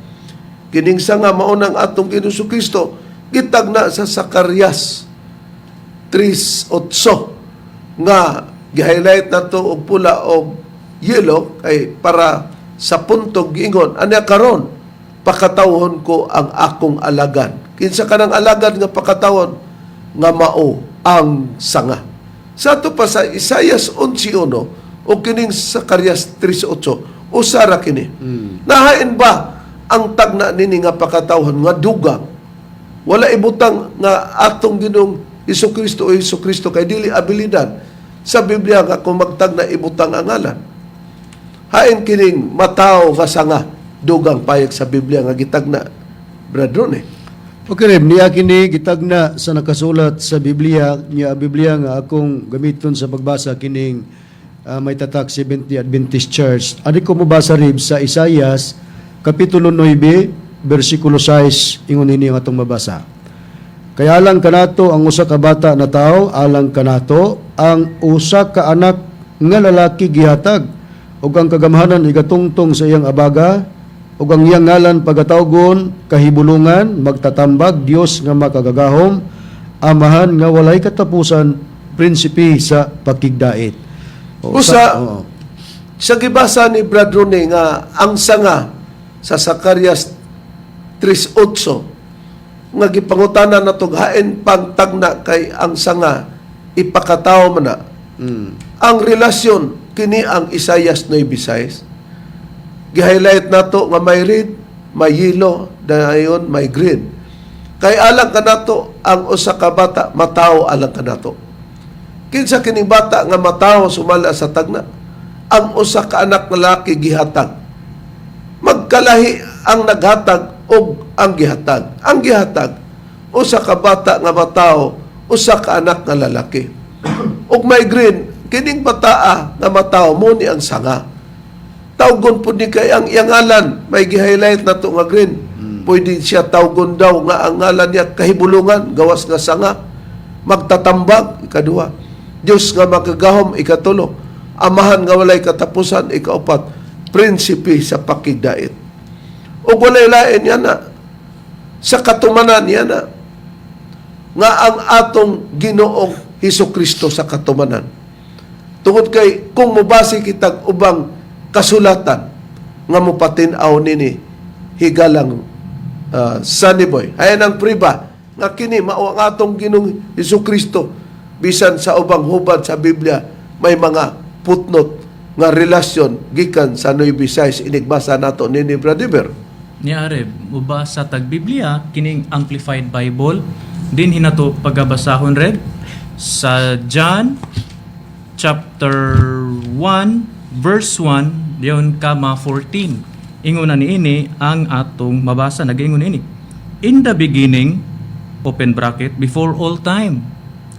kining sanga mao nang atong Ginoong Kristo, gitagna sa Zacarias 3:8 nga gi-highlight nato og pula og yellow kay para sa punto. Giingon anya, "Karon pakatawhon ko ang akong alagad." Kinsa kanang alagad nga pakatawon nga mao ang sanga? Sa ato pa sa Isayas 11:1 o kining Zacarias 3:8, usara kini. Nahain ba ang tagna nini nga pakatawhon nga dugang? Wala ibutang nga atong Ginoong Hesus Kristo o Hesus Kristo kay dili abilidad sa Biblia nga kung magtagna ibutang ang ngalan. Hain kining matawo nga sanga dugang payag sa Biblia nga gitagna, Brad Ron eh?
Okay, Reb, niya kini gitagna sa nakasulat sa Biblia, niya Biblia nga akong gamiton sa pagbasa kining may tatak Seventh Day Adventist Church. Ani ko mobasa, Reb, sa Isayas kapitulo 9 bersikulo 6, ingon ini ang atong mabasa. Kay alang kanato ang usa ka bata na tao, alang kanato ang usa ka anak nga lalaki gihatag, ug ang kagamhanan igatungtong sa iyang abaga, ug ang iyang ngalan pagatawgon Kahibulungan, Magtatambag, Dios nga Makagagahom, Amahan nga Walay Katapusan, Prinsipe sa Pakigdait. O,
Usa,
oo.
Sa gibasa ni Brad Rone nga ang sanga sa Zacarias 3:8 nga gipangutana nato hain pangtagna kay ang sanga ipakatao man na. Ang relasyon kini ang Isayas 9:6. Gi-highlight nato nga may red, may yellow, dayon may green. Kay alang kanato ang usa ka bata matawo alang kanato. Kinsa kining bata nga matawo sumala sa tagna? Ang usa ka anak nga lalaki gihatag. Magkalahi ang naghatag og ang gihatag. Ang gihatag usa ka bata nga matawo, usa ka anak nga lalaki. Ug may green, kining bataa nga matawo mo ni ang sanga. Tawgon pud ni kay ang iyang ngalan, may gi-highlight na to nga green. Pwede siya tawgon daw nga ang ngalan niya Kahibulungan, gawas nga sanga. Magtatambag, ikaduha. Diyos nga Makagahom, ikatulo. Amahan nga Walay Katapusan, ikaupat. Prinsipe sa pakigdait. Ug walay lain yan na sa katumanan yan na nga ang atong Ginoong Hesus Kristo sa katumanan. Tungod kay kung mobase kitag ubang kasulatan nga mopatin-aw nini, higalang Sunny Boy. Ayan ang priba nga kini mao ang atong Ginoong Hesus Kristo, bisan sa ubang hubad sa Biblia may mga footnote nga relasyon gikan sa Nueva Visayas inigbasa nato nini, Brother Ber.
Niya Reb, mubasa tag Biblia kining Amplified Bible din hinato pagabasahon, Reb, sa John chapter 1 verse 1 diyon kama 14. Ingon na niini ang atong mabasa, nagaingon ini. "In the beginning (open bracket before all time)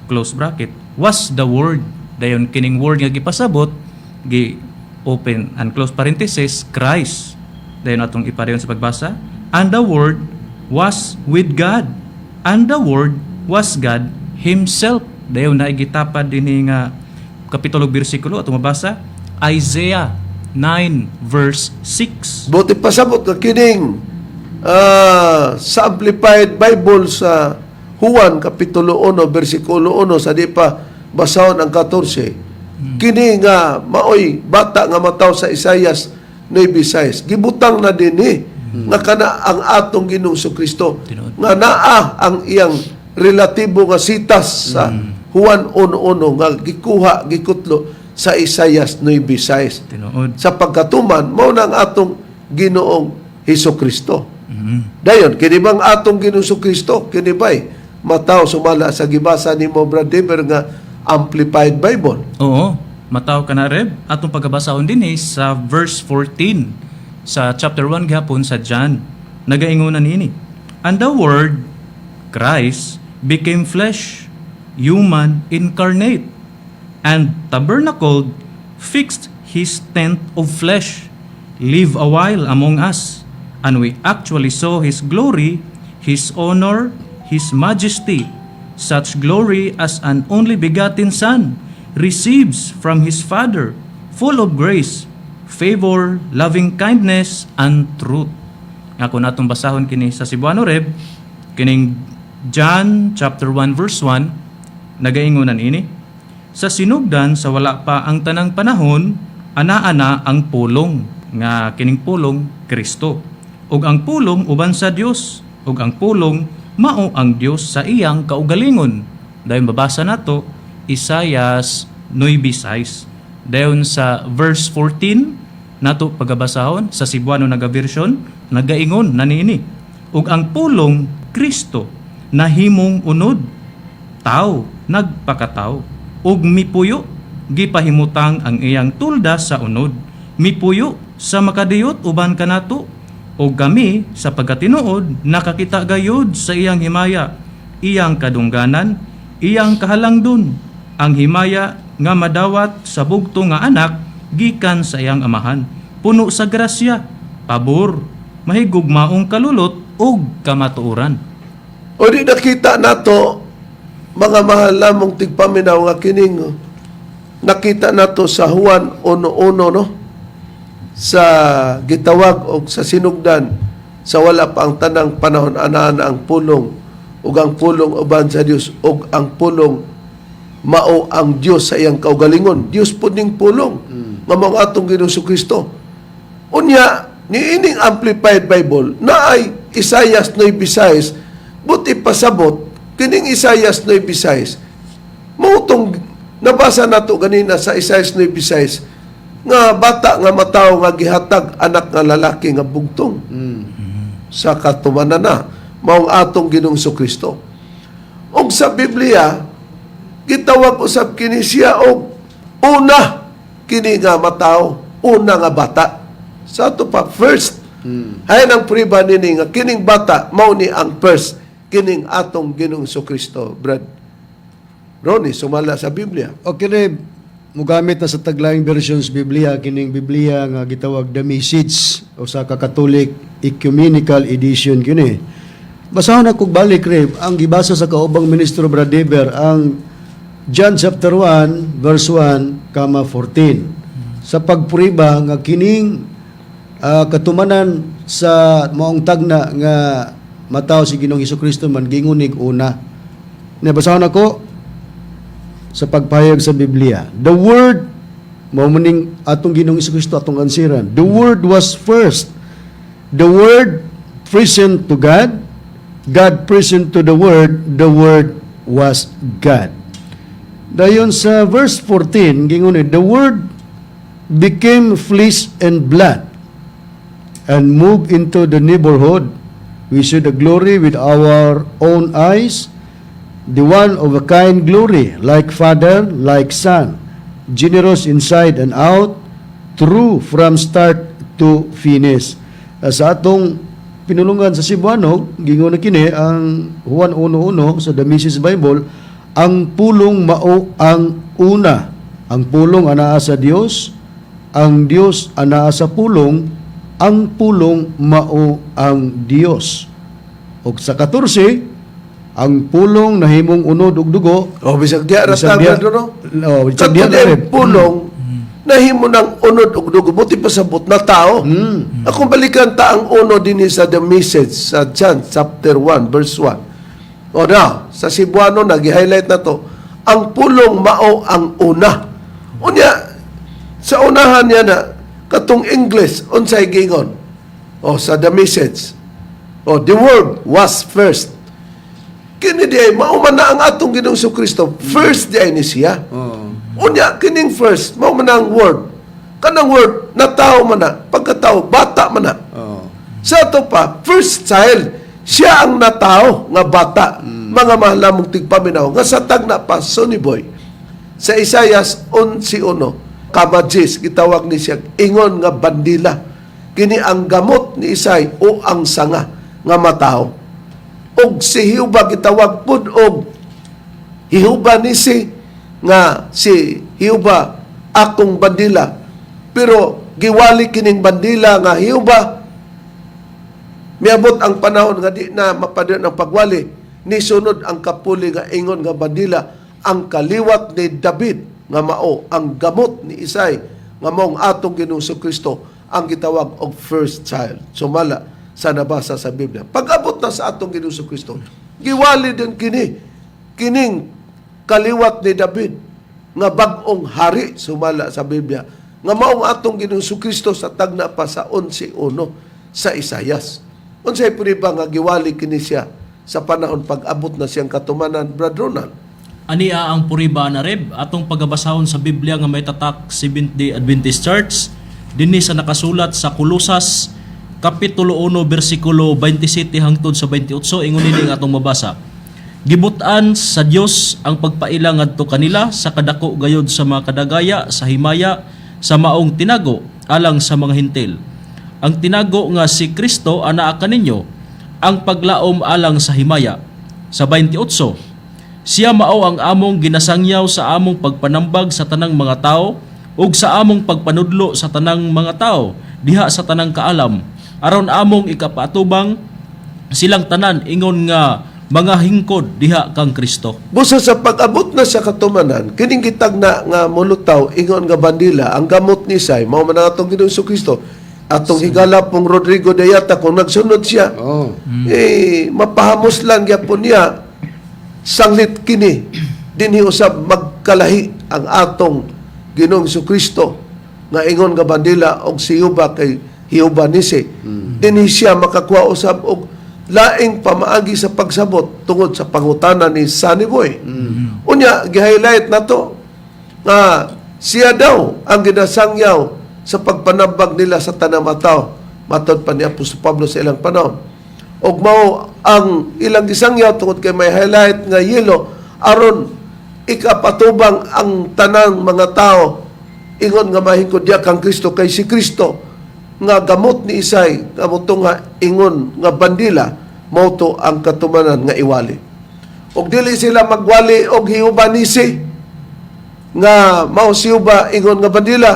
close bracket was the Word." Dayon kining Word nga gipasabot gi open and close parenthesis Christ. Dayon atong ipareon sa pagbasa. "And the Word was with God, and the Word was God Himself." Dayon na gitapad dinhi nga kapitulo ug bersikulo, atong mabasa Isaiah 9 verse 6.
Buti pasabot nga kining sa Amplified Bible sa Juan kapitulo 1 bersikulo 1 sa di pa basahon ang 14. Kini nga maoy bata nga mataw sa Isaias 9:6. Gibutang na dinhi nga kana ang atong Ginoong Kristo
Tinuod.
Nga naa ang iyang relatibo nga sitas sa Juan 1:1 nga gikuha, gikutlo sa Isaias 9:6.
Tinuod.
Sa pagkatuman, mao na ang atong Ginoong Hesus Kristo. Dayon, kini bang atong Ginoong Hesus Kristo, kini ba'y mataw sumala sa gibasa nimo, Brad Dever, nga Amplified Bible?
Oo, mataw ka na, Reb. Atong pagkabasahon din eh, sa verse 14 sa chapter 1 gihapon sa John. Nagaingon na niini. "And the Word, Christ, became flesh, human incarnate, and tabernacled, fixed his tent of flesh, live a while among us. And we actually saw his glory, his honor, his majesty, such glory as an only begotten Son receives from his Father, full of grace, favor, loving kindness, and truth." Nga kung atong basahon kini sa Cebuano, Reb, kining John chapter 1 verse 1, nagaingonan ini, "Sa sinugdan sa wala pa ang tanang panahon, ana-ana ang Pulong, nga kining Pulong Kristo. Ug ang Pulong uban sa Dios, ug ang Pulong mao ang Dios sa iyang kaugalingon." Dayon babasa nato Isaias 9:6. Dayon sa verse 14 nato pagabasahon sa Cebuano naga version, nagaingon na niini. "Ug ang Pulong Kristo nahimong unod, tao, nagpakatao ug mipuyo, gipahimutang ang iyang tulda sa unod, mipuyo sa makadiyot uban kanato, ug kami sa pagkatinuod nakakita gayud sa iyang himaya, iyang kadungganan, iyang kahalangdon, ang himaya nga madawat sa bugto nga anak gikan sa iyang Amahan, puno sa grasya, pabor, mahigugmaong kalulot ug kamatuoran."
O di nakita nato, mga mahal lamong tigpaminaw, nga kining nakita nato sa Juan 1:1, no, sa gitawag og sa sinugdan sa wala pa ang tanang panahon, anaan ang Pulong, ug ang Pulong uban sa Dios, ug ang Pulong mao ang Dios sa iyang kaugalingon. Dios pud ning Pulong nga mao ang atong Ginoong Kristo. Unya niining Amplified Bible na ay Isaias 9:6, buti pasabot kining Isaias 9:6 mao tong nabasa nato ganina sa Isaias 9:6 nga bata nga matawo nga gihatag, anak nga lalaki nga bugtong, sa katumanan na maong atong Ginoong Kristo. Ug sa Biblia gitawag usab kini siya og una kini nga matawo, una nga bata. Sa ato pa first. Hay ang priba nini nga kining bata mao ni ang first, kining atong Ginoong Kristo, Brad Ronnie, sumala sa Biblia.
Okay, Reb, mugamit na sa taglaing versions Biblia, kining Biblia nga gitawag The Message o sa Catholic Ecumenical Edition kini. Basahon ako balik, Reb, ang gibasa sa kaubang ministro Brad Dever, ang John chapter 1 verse 1 comma 14. Sa pagpuriba nga kining Katumanan sa maong tagna nga mataw si Ginoong Kristo man gingon nig una. Nabasahon ako sa pagpahayag sa Biblia. The Word, mao maning atong Ginoong Kristo atong ansiran. The Word was first. The Word present to God, God present to the Word was God. Dayon sa verse 14, gingon ni, "The Word became flesh and blood and moved into the neighborhood. We see the glory with our own eyes, the one of a kind glory, like Father, like Son, generous inside and out, true from start to finish." Sa atong pinulungan sa Cebuano, gingon na kini ang Juan 1.1 sa The Message Bible, "Ang pulong mao ang una. Ang pulong anaa sa Dios, ang Dios anaa sa pulong, ang pulong mao ang Dios." Og sa 14, "Ang pulong nahimong unod ug dugo."
O, bisag diya ra
Bisag
ta, brother, no?
Oh, bisag diya
Kato
ra
ang pulong, nahimo ng unod ug dugo, buti pasabot na tao. Akong balikan ta ang uno din sa The Message sa John chapter 1 verse 1. O na, sa Cebuano nagi-highlight na to. "Ang pulong mao ang una." Unya, sa unahan niya na katong English unsay gingon? O sa The Message. O, "The Word was first." Kini di ay mao man na ang atong Ginoong Kristo. First di ay ni siya. Unya kining first mao man ang Word. Kanang Word na tao man na, pagkatao bata man na. Sa ato pa, first child, siya ang natao nga bata. Mga mahal namong tigpaminaw, nga sa tagna pa, Sonny Boy, sa Isayas 11, kamajis, gitawag ni siya, ingon nga bandila. Kini ang gamot ni Isay o ang sanga nga matao. Og si Jehovah gitawag pud og Jehovah Nisi, nga si Jehovah akong bandila. Pero giwali kining bandila nga Jehovah, miabot ang panahon nga di na mapadayon ang pagwali, nisunod ang kapuli nga ingon nga bandila, ang kaliwat ni David nga mao ang gamot ni Isay, nga maong atong Ginoong Kristo ang gitawag og first child. Sumala sa nabasa sa Biblia. Pag-abot na sa atong Ginoong Kristo, giwali din kini kining kaliwat ni David nga bag-ong hari sumala sa Biblia, nga maong atong Ginoong Kristo sa tagna pa sa 11.1 sa Isayas. Unsay puriba nga giwali kini siya sa panahon pag-abot na siyang katumanan, Brad Ronald?
Ania ang puriba na, Reb, atong pagabasahon sa Biblia nga may tatak Seventh-day Adventist Church, dinhi sa nakasulat sa Kolosas kapitulo 1 bersikulo 27 hangtod sa 28. Ingon nini ang atong mabasa: "Gibut-an sa Dios ang pagpaila ngadto kanila sa kadako gayod sa mga kadagaya sa himaya sa maong tinago alang sa mga Hentil. Ang tinago nga si Kristo anaa kaninyo, ang paglaom alang sa himaya." Sa 28, "Siya mao ang among ginasangyaw sa among pagpanambag sa tanang mga tao ug sa among pagpanudlo sa tanang mga tao diha sa tanang kaalam, aron among ikapaatubang silang tanan ingon nga mga hingkod diha kang Kristo."
Busa sa pag-abot na sa katumanan, kining gitagna nga mulutaw ingon nga bandila, ang gamot ni Isay, mao man ang atong Ginoong Kristo. Atong higala pong Rodrigo de Yata, kung nagsunod siya, eh, mapahamos lang gyapon niya, sanglit kini, dinhi usab magkalahi ang atong Ginoong Kristo nga ingon nga bandila og si Jehovah kay Jehovah Nisi. Dinhi siya makakuha usab og laing pamaagi sa pagsabot tungod sa pangutana ni Sunny Boy. Unya, gi-highlight na to nga siya daw ang ginasangyaw sa pagpanambag nila sa tanang mataw matod pa ni Apostol Pablo sa ilang panahon. Og mao ang ilang gisangyaw tungod kay may highlight nga yelo aron ikapatubang ang tanang mga tao ingon nga mahingkod diya kang Kristo, kay si Kristo nga gamot ni Isay nga motungha ingon nga bandila, mao to ang katumanan nga iwali. Og dili sila magwali og Jehovah Nisi nga mao si Jehovah ingon nga bandila,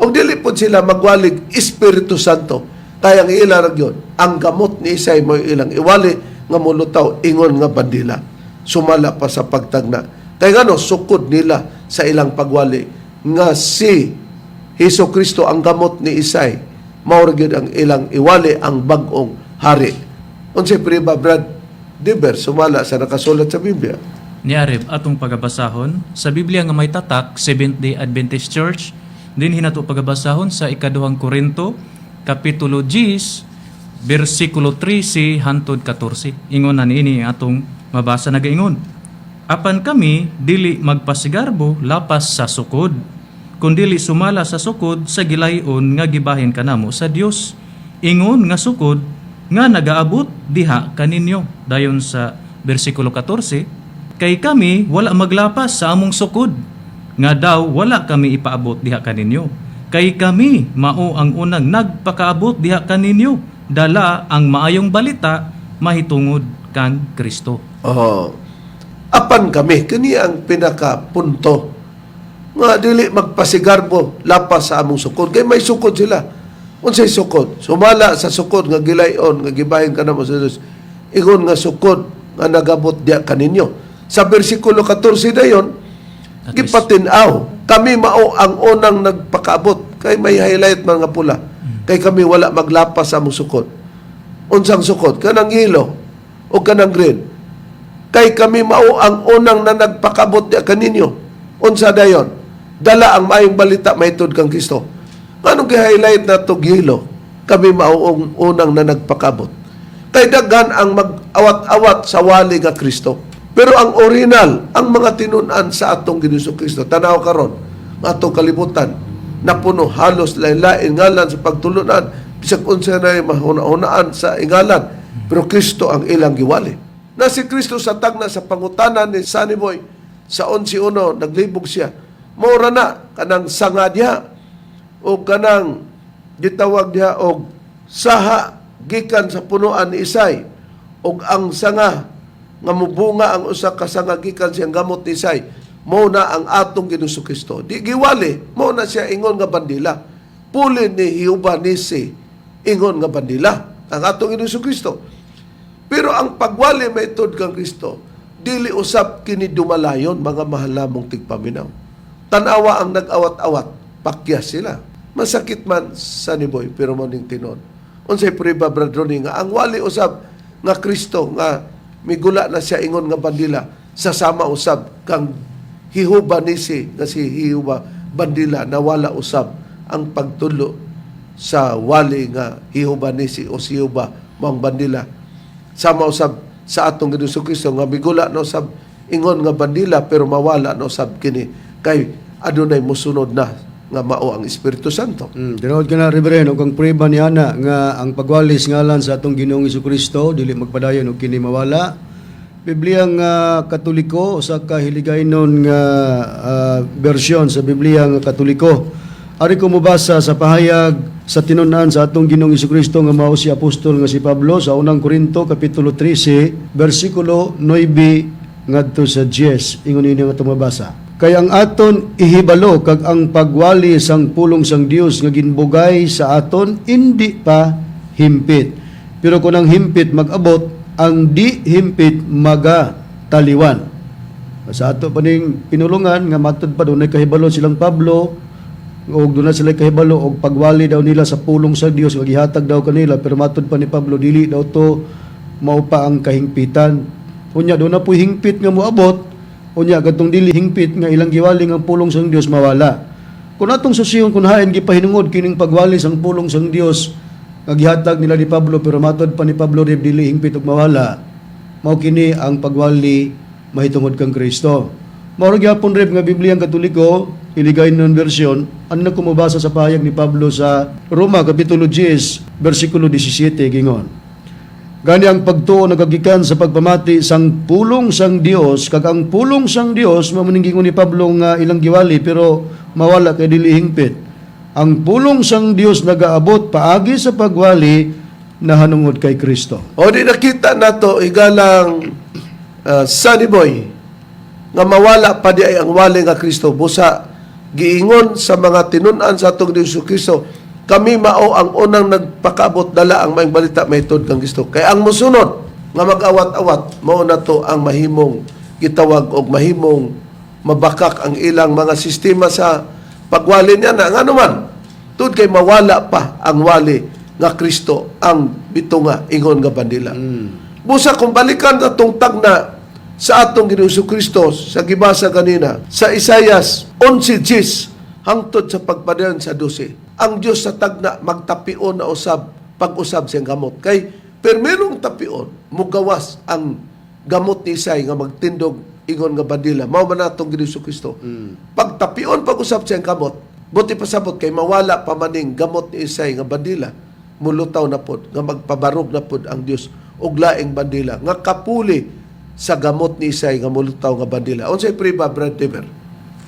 og dili pud sila magwalig Espiritu Santo, kaya ang ila ra gyud ang gamot ni Isay mo ilang iwali nga mulutaw ingon nga bandila sumala pa sa pagtagna, kay ngano sukod nila sa ilang pagwali nga si Hesus Kristo ang gamot ni Isay. Mao ra gyud ang ilang iwali ang bag-ong hari. Unsay priba, Brad Diber, sumala sa nakasulat sa Biblia?
Niya Reb, atong pagabasahon sa Biblia nga may tatak Seventh-day Adventist Church, dinhi nato pagabasahon sa ikaduhang Korinto kapitulo 10 bersikulo 13 hantod 14. Ingon na niini ang atong mabasa, nagaingon: "Apan kami dili magpasigarbo lapas sa sukod, kundili sumala sa sukod sa gilayon nga gibahin kanamo sa Dios, ingon nga sukod nga nagaabot diha kaninyo." Dayon sa bersikulo 14, "Kay kami wala maglapas sa among sukod nga daw wala kami ipaabot diha kaninyo. Kay kami mao ang unang nagpakaabot diha kaninyo, dala ang maayong balita mahitungod kang Kristo."
Oh. Apan kami, kini ang pinakapunto nga dili magpasigarbo lapas sa among sukod. Kay may sukod sila. Unsay sukod? Sumala sa sukod nga gilayon nga gibahin kanamo sa Dios, ingon nga sukod nga nagabot diya kaninyo. Sa bersikulo 14 dayon, gipatin-aw, kami mao ang unang nagpakaabot, kay may highlight man nga pula. Kay kami wala maglapas sa among sukod. Unsang sukod? Kanang yellow o kanang green. Kay kami mao ang unang na nagpakabot diya kaninyo. Unsa dayon? Dala ang maayong balita mahitungod kang Kristo. Nganong gi-highlight na to yellow? Kami mao ang unang na nagpakabot. Kay daghan ang mag-awat-awat sa wali nga Kristo. Pero ang original, ang mga tinun-an sa atong Ginoong Kristo, tanaw karon, ang atong kalibutan, napuno halos lain-lain ngalan sa pagtulunan, bisag unsa na mahuna-hunaan sa ingalan, pero Kristo ang ilang giwali. Na si Kristo sa tagna sa pangutanan ni Sunny Boy sa 11:1, naglibog siya. Maura na kanang sanga diha o kanang gitawag diha og saha gikan sa punuan ni Isay, og ang sanga nga mubunga ang usa ka sanga gikan siyang gamot ni Isay, mao na ang atong Ginoong Kristo. Di giwali, mao na siya ingon nga bandila. Puli ni Jehova Nisi, ingon nga bandila ang atong Ginoong Kristo. Pero ang pagwali mahitungod kang Kristo, dili usab kini dumalayon, mga mahal namong tigpaminaw. Tanawa ang nag-awat-awat, pakyas sila. Masakit man sa ni Boy, pero mao ning tinuod. Unsay prueba, Brad Ronnie, nga ang wali usab nga Kristo nga migula na siya ingon nga bandila sa sama usab kang Jehova Nisi nga si Jehova bandila, nawala usab ang pagtulo sa wali nga Jehova Nisi o si Jehova maong bandila, sama usab sa atong Ginoong Kristo nga migula na usab ingon nga bandila, pero mawala na usab kini kay adunay musunod na nga mao ang Espiritu Santo?
Tinuod ka na, Reverend, ug ang prueba ni ana nga ang pagwalis ngalan sa atong Ginoong Kristo dili magpadayon ug kini mawala. Biblia nga Katoliko, usa ka hiligaynon nga bersyon sa Biblia nga Katoliko. Ari ko mobasa sa pahayag sa tinun-an sa atong Ginoong Kristo nga mao si apostol nga si Pablo sa unang Korinto kapitulo 13 bersikulo 9 ngadto sa 10. Ingon ini nga tumabasa. "Kay ang aton ihibalo kag ang pagwali sang pulong sang Dios nga ginbugay sa aton indi pa himpit. Pero kung ang himpit mag-abot, ang di himpit maga taliwan." Sa ato pa ning pinulungan nga matud pa dunay kahibalo silang Pablo og doon na sila kahibalo og pagwali daw nila sa pulong sa Dios nga gihatag daw kanila, pero matud pa ni Pablo dili daw to mao pa ang kahingpitan. Unya doon na po hingpit nga moabot, unya kadtong dili hingpit nga ilang giwali ang pulong sang Dios mawala. Kung atong susiyon kung hain gipahinungod kining pagwali sang pulong sang Dios nga gihatag nila ni Pablo, pero matod pa ni Pablo, Reb, dili hingpit og mawala, mao kini ang pagwali mahitungod kang Kristo. Mao ra gyapon, Reb, nga Biblia ang Katoliko, Hiligaynon version, ano na kumubasa sa pahayag ni Pablo sa Roma kapitulo 10 bersikulo 17, gingon: "Gani ang pagtuo nagagikan sa pagpamati sang pulong sang Dios, kag ang pulong sang Dios mao ning gingon ni Pablo nga ilang giwali pero mawala kay dili hingpit. Ang pulong sang Dios nagaabot paagi sa pagwali nahanungod kay Kristo."
O di nakita nato, higalang Sunny Boy, nga mawala pa di ay ang wali nga Kristo, busa giingon sa mga tinun-an sa atong Dios Kristo, kami mao ang unang nagpakaabot dala ang maayong balita mahitungod kang Kristo. Kay ang musunod nga mag-awat-awat, mao na to ang mahimong gitawag og mahimong mabakak ang ilang mga sistema sa pagwali niya na ngano man Tud kay mawala pa ang wali nga Kristo ang bitunga ingon nga bandila. Busa kung balikan atong tagna sa atong Ginoong Kristo sa gibasa ganina sa Isayas 11:10 hangtod sa pagpadayon sa 12. Ang Dios sa tagna magtapion na usab pag-usab siyang gamot. Kay permerong tapion, mugawas ang gamot ni Isay nga magtindog ingon nga bandila. Mao man atong Ginoong Kristo. Pagtapion pag-usab siyang gamot, buti pasabot kay mawala pa maning gamot ni Isay nga bandila, mulutaw na pod nga magpabarog na pod ang Dios og laing bandila nga kapuli sa gamot ni Isay nga mulutaw nga bandila. Unsay priba, Brad Dever?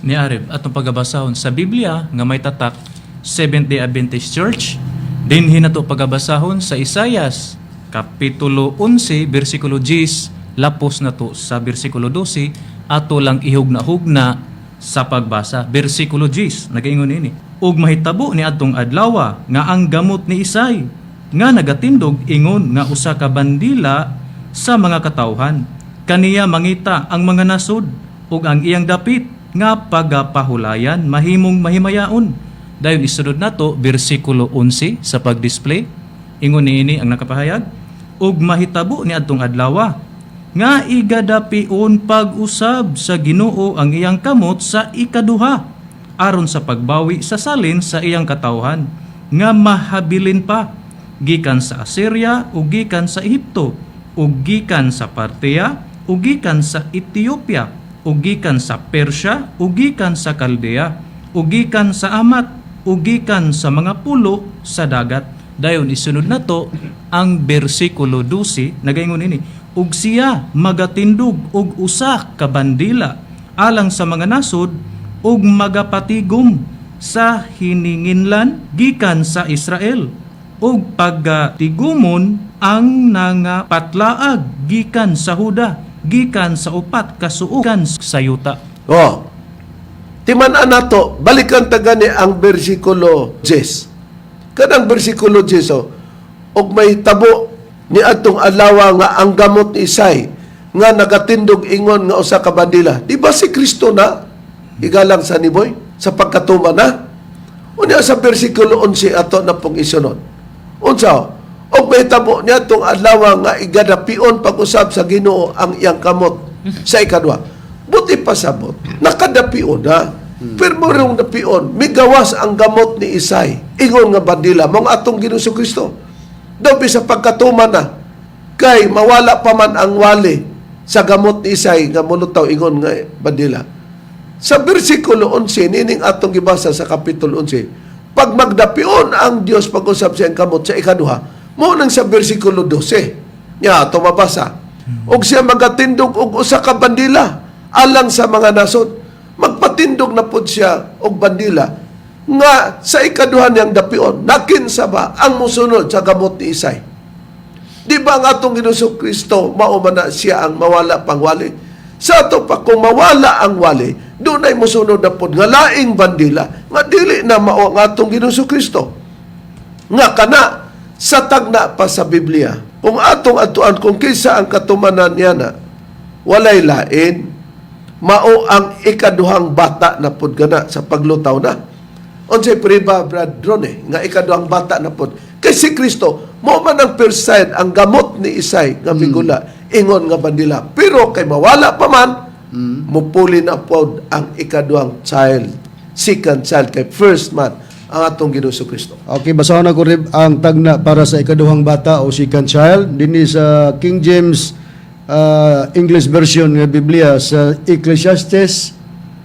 Ni Areb, atong pagabasahon sa Biblia nga may tatak Seventh Day Adventist Church, dinhi nato pagabasahon sa Isayas kapitulo 11 bersikulo 10 lapos nato sa bersikulo 12. Ato lang ihugna-hugna sa pagbasa. Bersikulo 10 nagaingon ini: "Ug mahitabo ni adtong adlawa nga ang gamot ni Isay nga nagatindog ingon nga usa ka bandila sa mga katawhan, kaniya mangita ang mga nasod, ug ang iyang dapit nga pagapahulayan mahimong mahimayaon." Dayon isunod nato bersikulo 11 sa pag-display. Ingon niini ang nakapahayag: "Ug mahitabo ni adtong adlawa nga igadapion pag-usab sa Ginoo ang iyang kamot sa ikaduha aron sa pagbawi sa salin sa iyang katawhan nga mahabilin pa gikan sa Assyria ug gikan sa Ehipto ug gikan sa Parthia ug gikan sa Ethiopia ug gikan sa Persia ug gikan sa Caldea ug gikan sa Amat ug gikan sa mga pulo sa dagat." Dayon isunod nato ang bersikulo 12, nagaingon ini: "Ug siya magatindog og usa ka bandila alang sa mga nasod ug magapatigom sa hininginlan gikan sa Israel ug pagatigumon ang nangapatlaag gikan sa Huda, gikan sa upat kasuokan sa yuta."
Oh. Timan-an nato, balikan ta gani ang bersikulo 10. Kanang bersikulo 10, oh, "Ug may tabo ni adtong adlaw nga ang gamot ni Isay nga nagatindog ingon nga usa ka bandila." Di ba si Kristo na igalang sa niboy sa pagkatuma na? Unya sa bersikulo 11 ato na pong isunod. Unsa? "Og may tabo ni adtong adlaw nga igadapion pag-usab sa Ginoo ang iyang kamot sa ikaduha." Buti pasabot, nakadapion na. Pero mo dapion, migawas ang gamot ni Isay ingon nga bandila, mao atong Ginoo Kristo. Daw sa pagkatuma na, kay mawala pa man ang wali sa gamot ni Isay nga mulutaw ingon nga bandila. Sa bersikulo 11, nining atong gibasa sa kapitulo 11, pag magdapion ang Dios pag-usab siyang kamot sa ikaduha, mao nang sa bersikulo 12, nya ato mabasa, "Og siya magatindog og usa ka bandila alang sa mga nasod." Magpatindog na pod siya og bandila nga sa ikaduha niyang dapion, nakinsa ba ang musunod sa gamot ni Isay? Di ba ang atong Ginoong Kristo, mao man na siya ang mawala pang wali? Sa ato pa, kung mawala ang wali, doon ay musunod na pod nga laing bandila, nga dili na mao ang atong Ginoong Kristo. Nga kana, sa tagna pa sa Biblia, kung atong atuan kung kinsa ang katumanan niya na, walay lain, mao ang ikaduhang bata na pod gana sa paglutaw na. Unsay priba, Brad Drone, nga ikaduhang bata na pod? Kay si Kristo, mao man ang first sign, ang gamot ni Isay nga migula, ingon nga bandila. Pero kay mawala pa man, mupuli na pod ang ikaduhang child, second child, kay first man ang atong Ginoong Kristo.
Okay, basahon ako rib ang tagna para sa ikaduhang bata o second child dinhi sa King James English version nga Biblia sa Ecclesiastes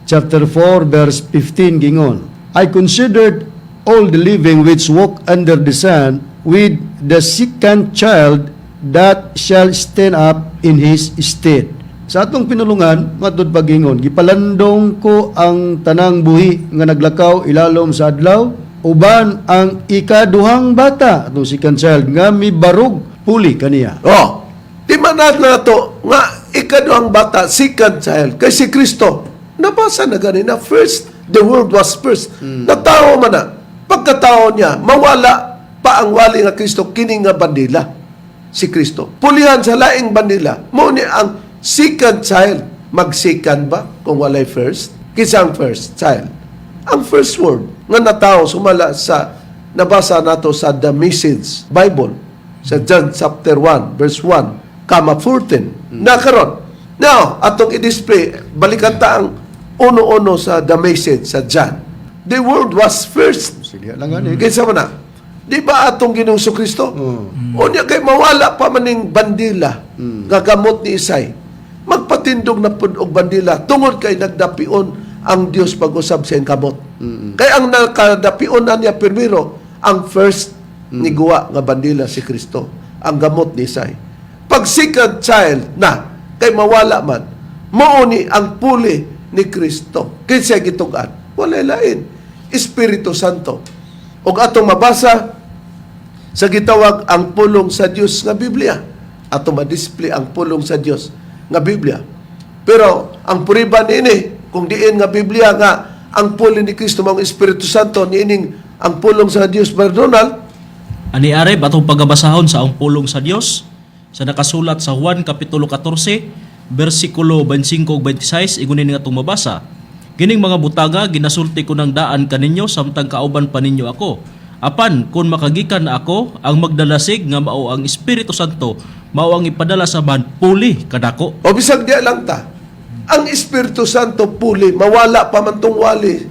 chapter 4 verse 15, gingon: "I considered all the living which walk under the sun with the second child that shall stand up in his stead." Sa atong pinulungan, matud pagingon, "Gipalandong ko ang tanang buhi nga naglakaw ilalom sa adlaw, uban ang ikaduhang bata, atong second child, nga mibarog puli kaniya."
Oh, di man na to nga ikaduhang bata, second child, kay si Kristo, nabasa na gani na first, the Word was first. Natao man na. Pagkatao niya, mawala pa ang wali nga Kristo, kini nga bandila, si Kristo. Pulihan sa laing bandila, mao ni ang second child. Mag-second ba kung walay first? Kinsa ang first child? Ang first word nga natawo sumala sa nabasa nato sa The Message Bible sa John chapter 1 verse 1 comma 14 na karon. Now, atong i-display, balikan ta ang uno-uno sa The Message sa John. The word was first.
Sige lang gani.
Kaysa man na. Di ba atong Ginoong Kristo? Unya kay mawala pa maning bandila nga gamot ni Isay. Magpatindog na pud og bandila tungod kay nagdapion ang Dios pag-usab sa iyang kamot. Kay ang nakadapion na niya primero ang first ni guwa nga bandila si Kristo, ang gamot ni Isay. Pag second child na kay mawala man, mao ni ang puli ni Kristo. Kinsa gitug-an? Walay lain. Espiritu Santo. Og atong mabasa sa gitawag ang pulong sa Dios nga Biblia. Ato ma-display ang pulong sa Dios nga Biblia. Pero ang puriba niini, kung diin nga Biblia nga ang pulong ni Kristo mao ang Espiritu Santo niining ang pulong sa Dios, Brother Donald.
Ani Areb, atong pagabasahon sa ang pulong sa Dios sa nakasulat sa Juan kapitulo 14 bersikulo 25 ug 26, ingon ini nga atong mabasa. Kining mga butanga ginasulti ko ng daan kaninyo samtang kauban pa ninyo ako. Apan kun makagikan na ako, ang magdalasig nga mao ang Espiritu Santo, mao ang ipadala sa man puli kadako.
O bisag diya lang ta. Ang Espiritu Santo puli, mawala pa man tong wali.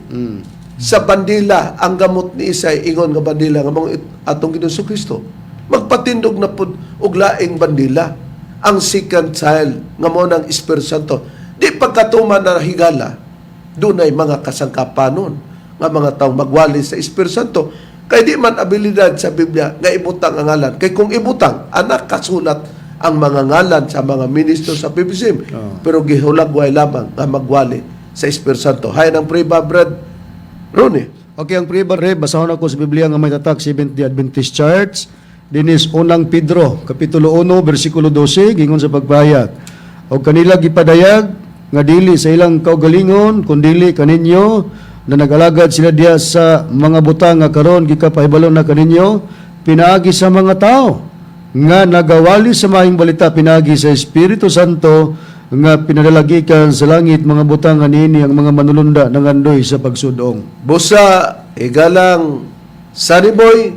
Sa bandila, ang gamot ni Isay, ingon nga bandila, nga mao atong Ginoong Kristo. Magpatindog na pud og laing bandila. Ang second child, nga mao ng Espiritu Santo. Di pagkatuman na higala, dunay mga kasangkapanon nga mga taong magwali sa Espiritu Santo. Kay di man abilidad sa Biblia nga ibutang ang ngalan. Kay kung ibutang, anak kasulat ang mga ngalan sa mga ministro sa PBCM. Pero gihulagway lamang nga magwali sa Espiritu Santo. Hay ng priba, Brad Ronnie.
Okay, ang priba re, basahon ako sa Biblia nga may tatak Seventh-day Adventist Church. Dinis unang Pedro, kapitulo 1, bersikulo 12, gingon sa pagpahayag. Og kanila gipadayag nga dili sa ilang kaugalingon kundili kaninyo na nagalagad sila diya sa mga butang nga karon gikapahibalo na kaninyo pinaagi sa mga tao nga nagawali sa maayong balita pinaagi sa Espiritu Santo nga pinadalagikan sa langit, mga butang nga niini ang mga manulunda nangandoy sa pagsudong.
Busa, higalang Sunny Boy,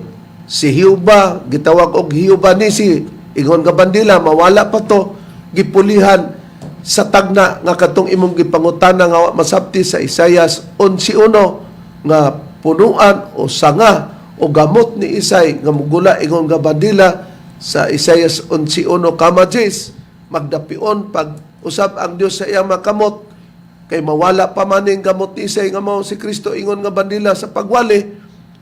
si Hiuba, gitawag og Hiuba ni si ingon nga bandila, mawala pa to, gipulihan sa tagna nga katong imong gipangutana nga wa masabti sa Isayas 11 nga punuan o sanga o gamot ni Isay nga mugula ingon nga bandila sa Isayas 11 kama 10, magdapion pag usab ang Dios sa iyang makamot kay mawala pa man ning gamot ni Isay nga mao si Kristo ingon nga bandila sa pagwali,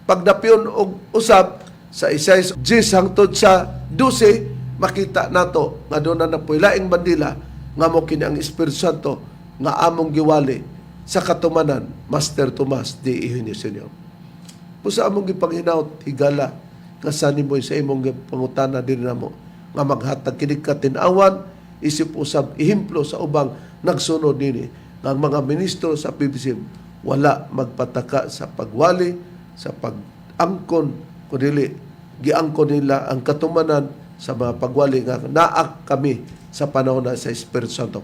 pagdapion og usab sa Isayas 10 hangtod sa 12, makita nato nga doon na napoy laing bandila nga mo kini ang Espiritu Santo nga among giwali sa katumanan, Master Tomas D. Eugenio Sr. Pusa among gipanghinaot, higala nga Sunny Boy, sa imong gipangutana diri namo nga maghatag kini katin-awan isip usab ehemplo sa ubang nagsunod nini nga ang mga ministro sa PBCM wala magpataka sa pagwali, sa pag-angkon, kundili giangkon nila ang katumanan sa mga pagwali nga naa kami sa panahon na sa Espiritu Santo.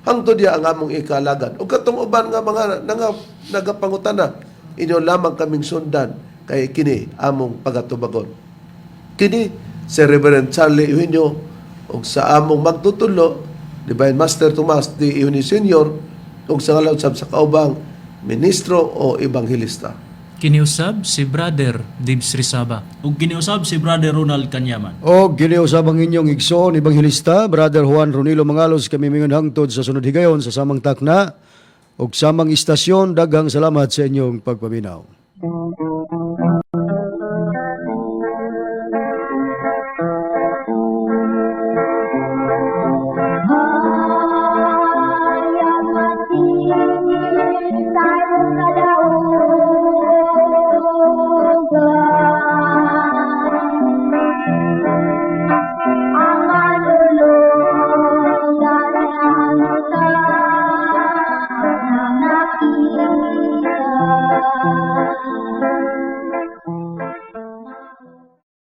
Hangtod diya ang among ikalagan. O katong uban nga mga nagapangutana, inyo lamang kaming sundan kay kini among pagatubagon. Kini si Reverend Charlie Eugenio ug sa among magtutudlo, Divine Master Tomas D. Eugenio Sr. ug sa ngalan sab sa kaubang ministro o ebanghelista.
Kiniusab si Brother Dibs Rizaba.
Ug giniusab si Brother Ronald Kanyaman.
O giniusab ang inyong igsoon ebanghelista Brother Juan Ronilo Mangalos. Kami mingon hangtod sa sunod higayon sa samang takna ug samang istasyon. Daghang salamat sa inyong pagpaminaw.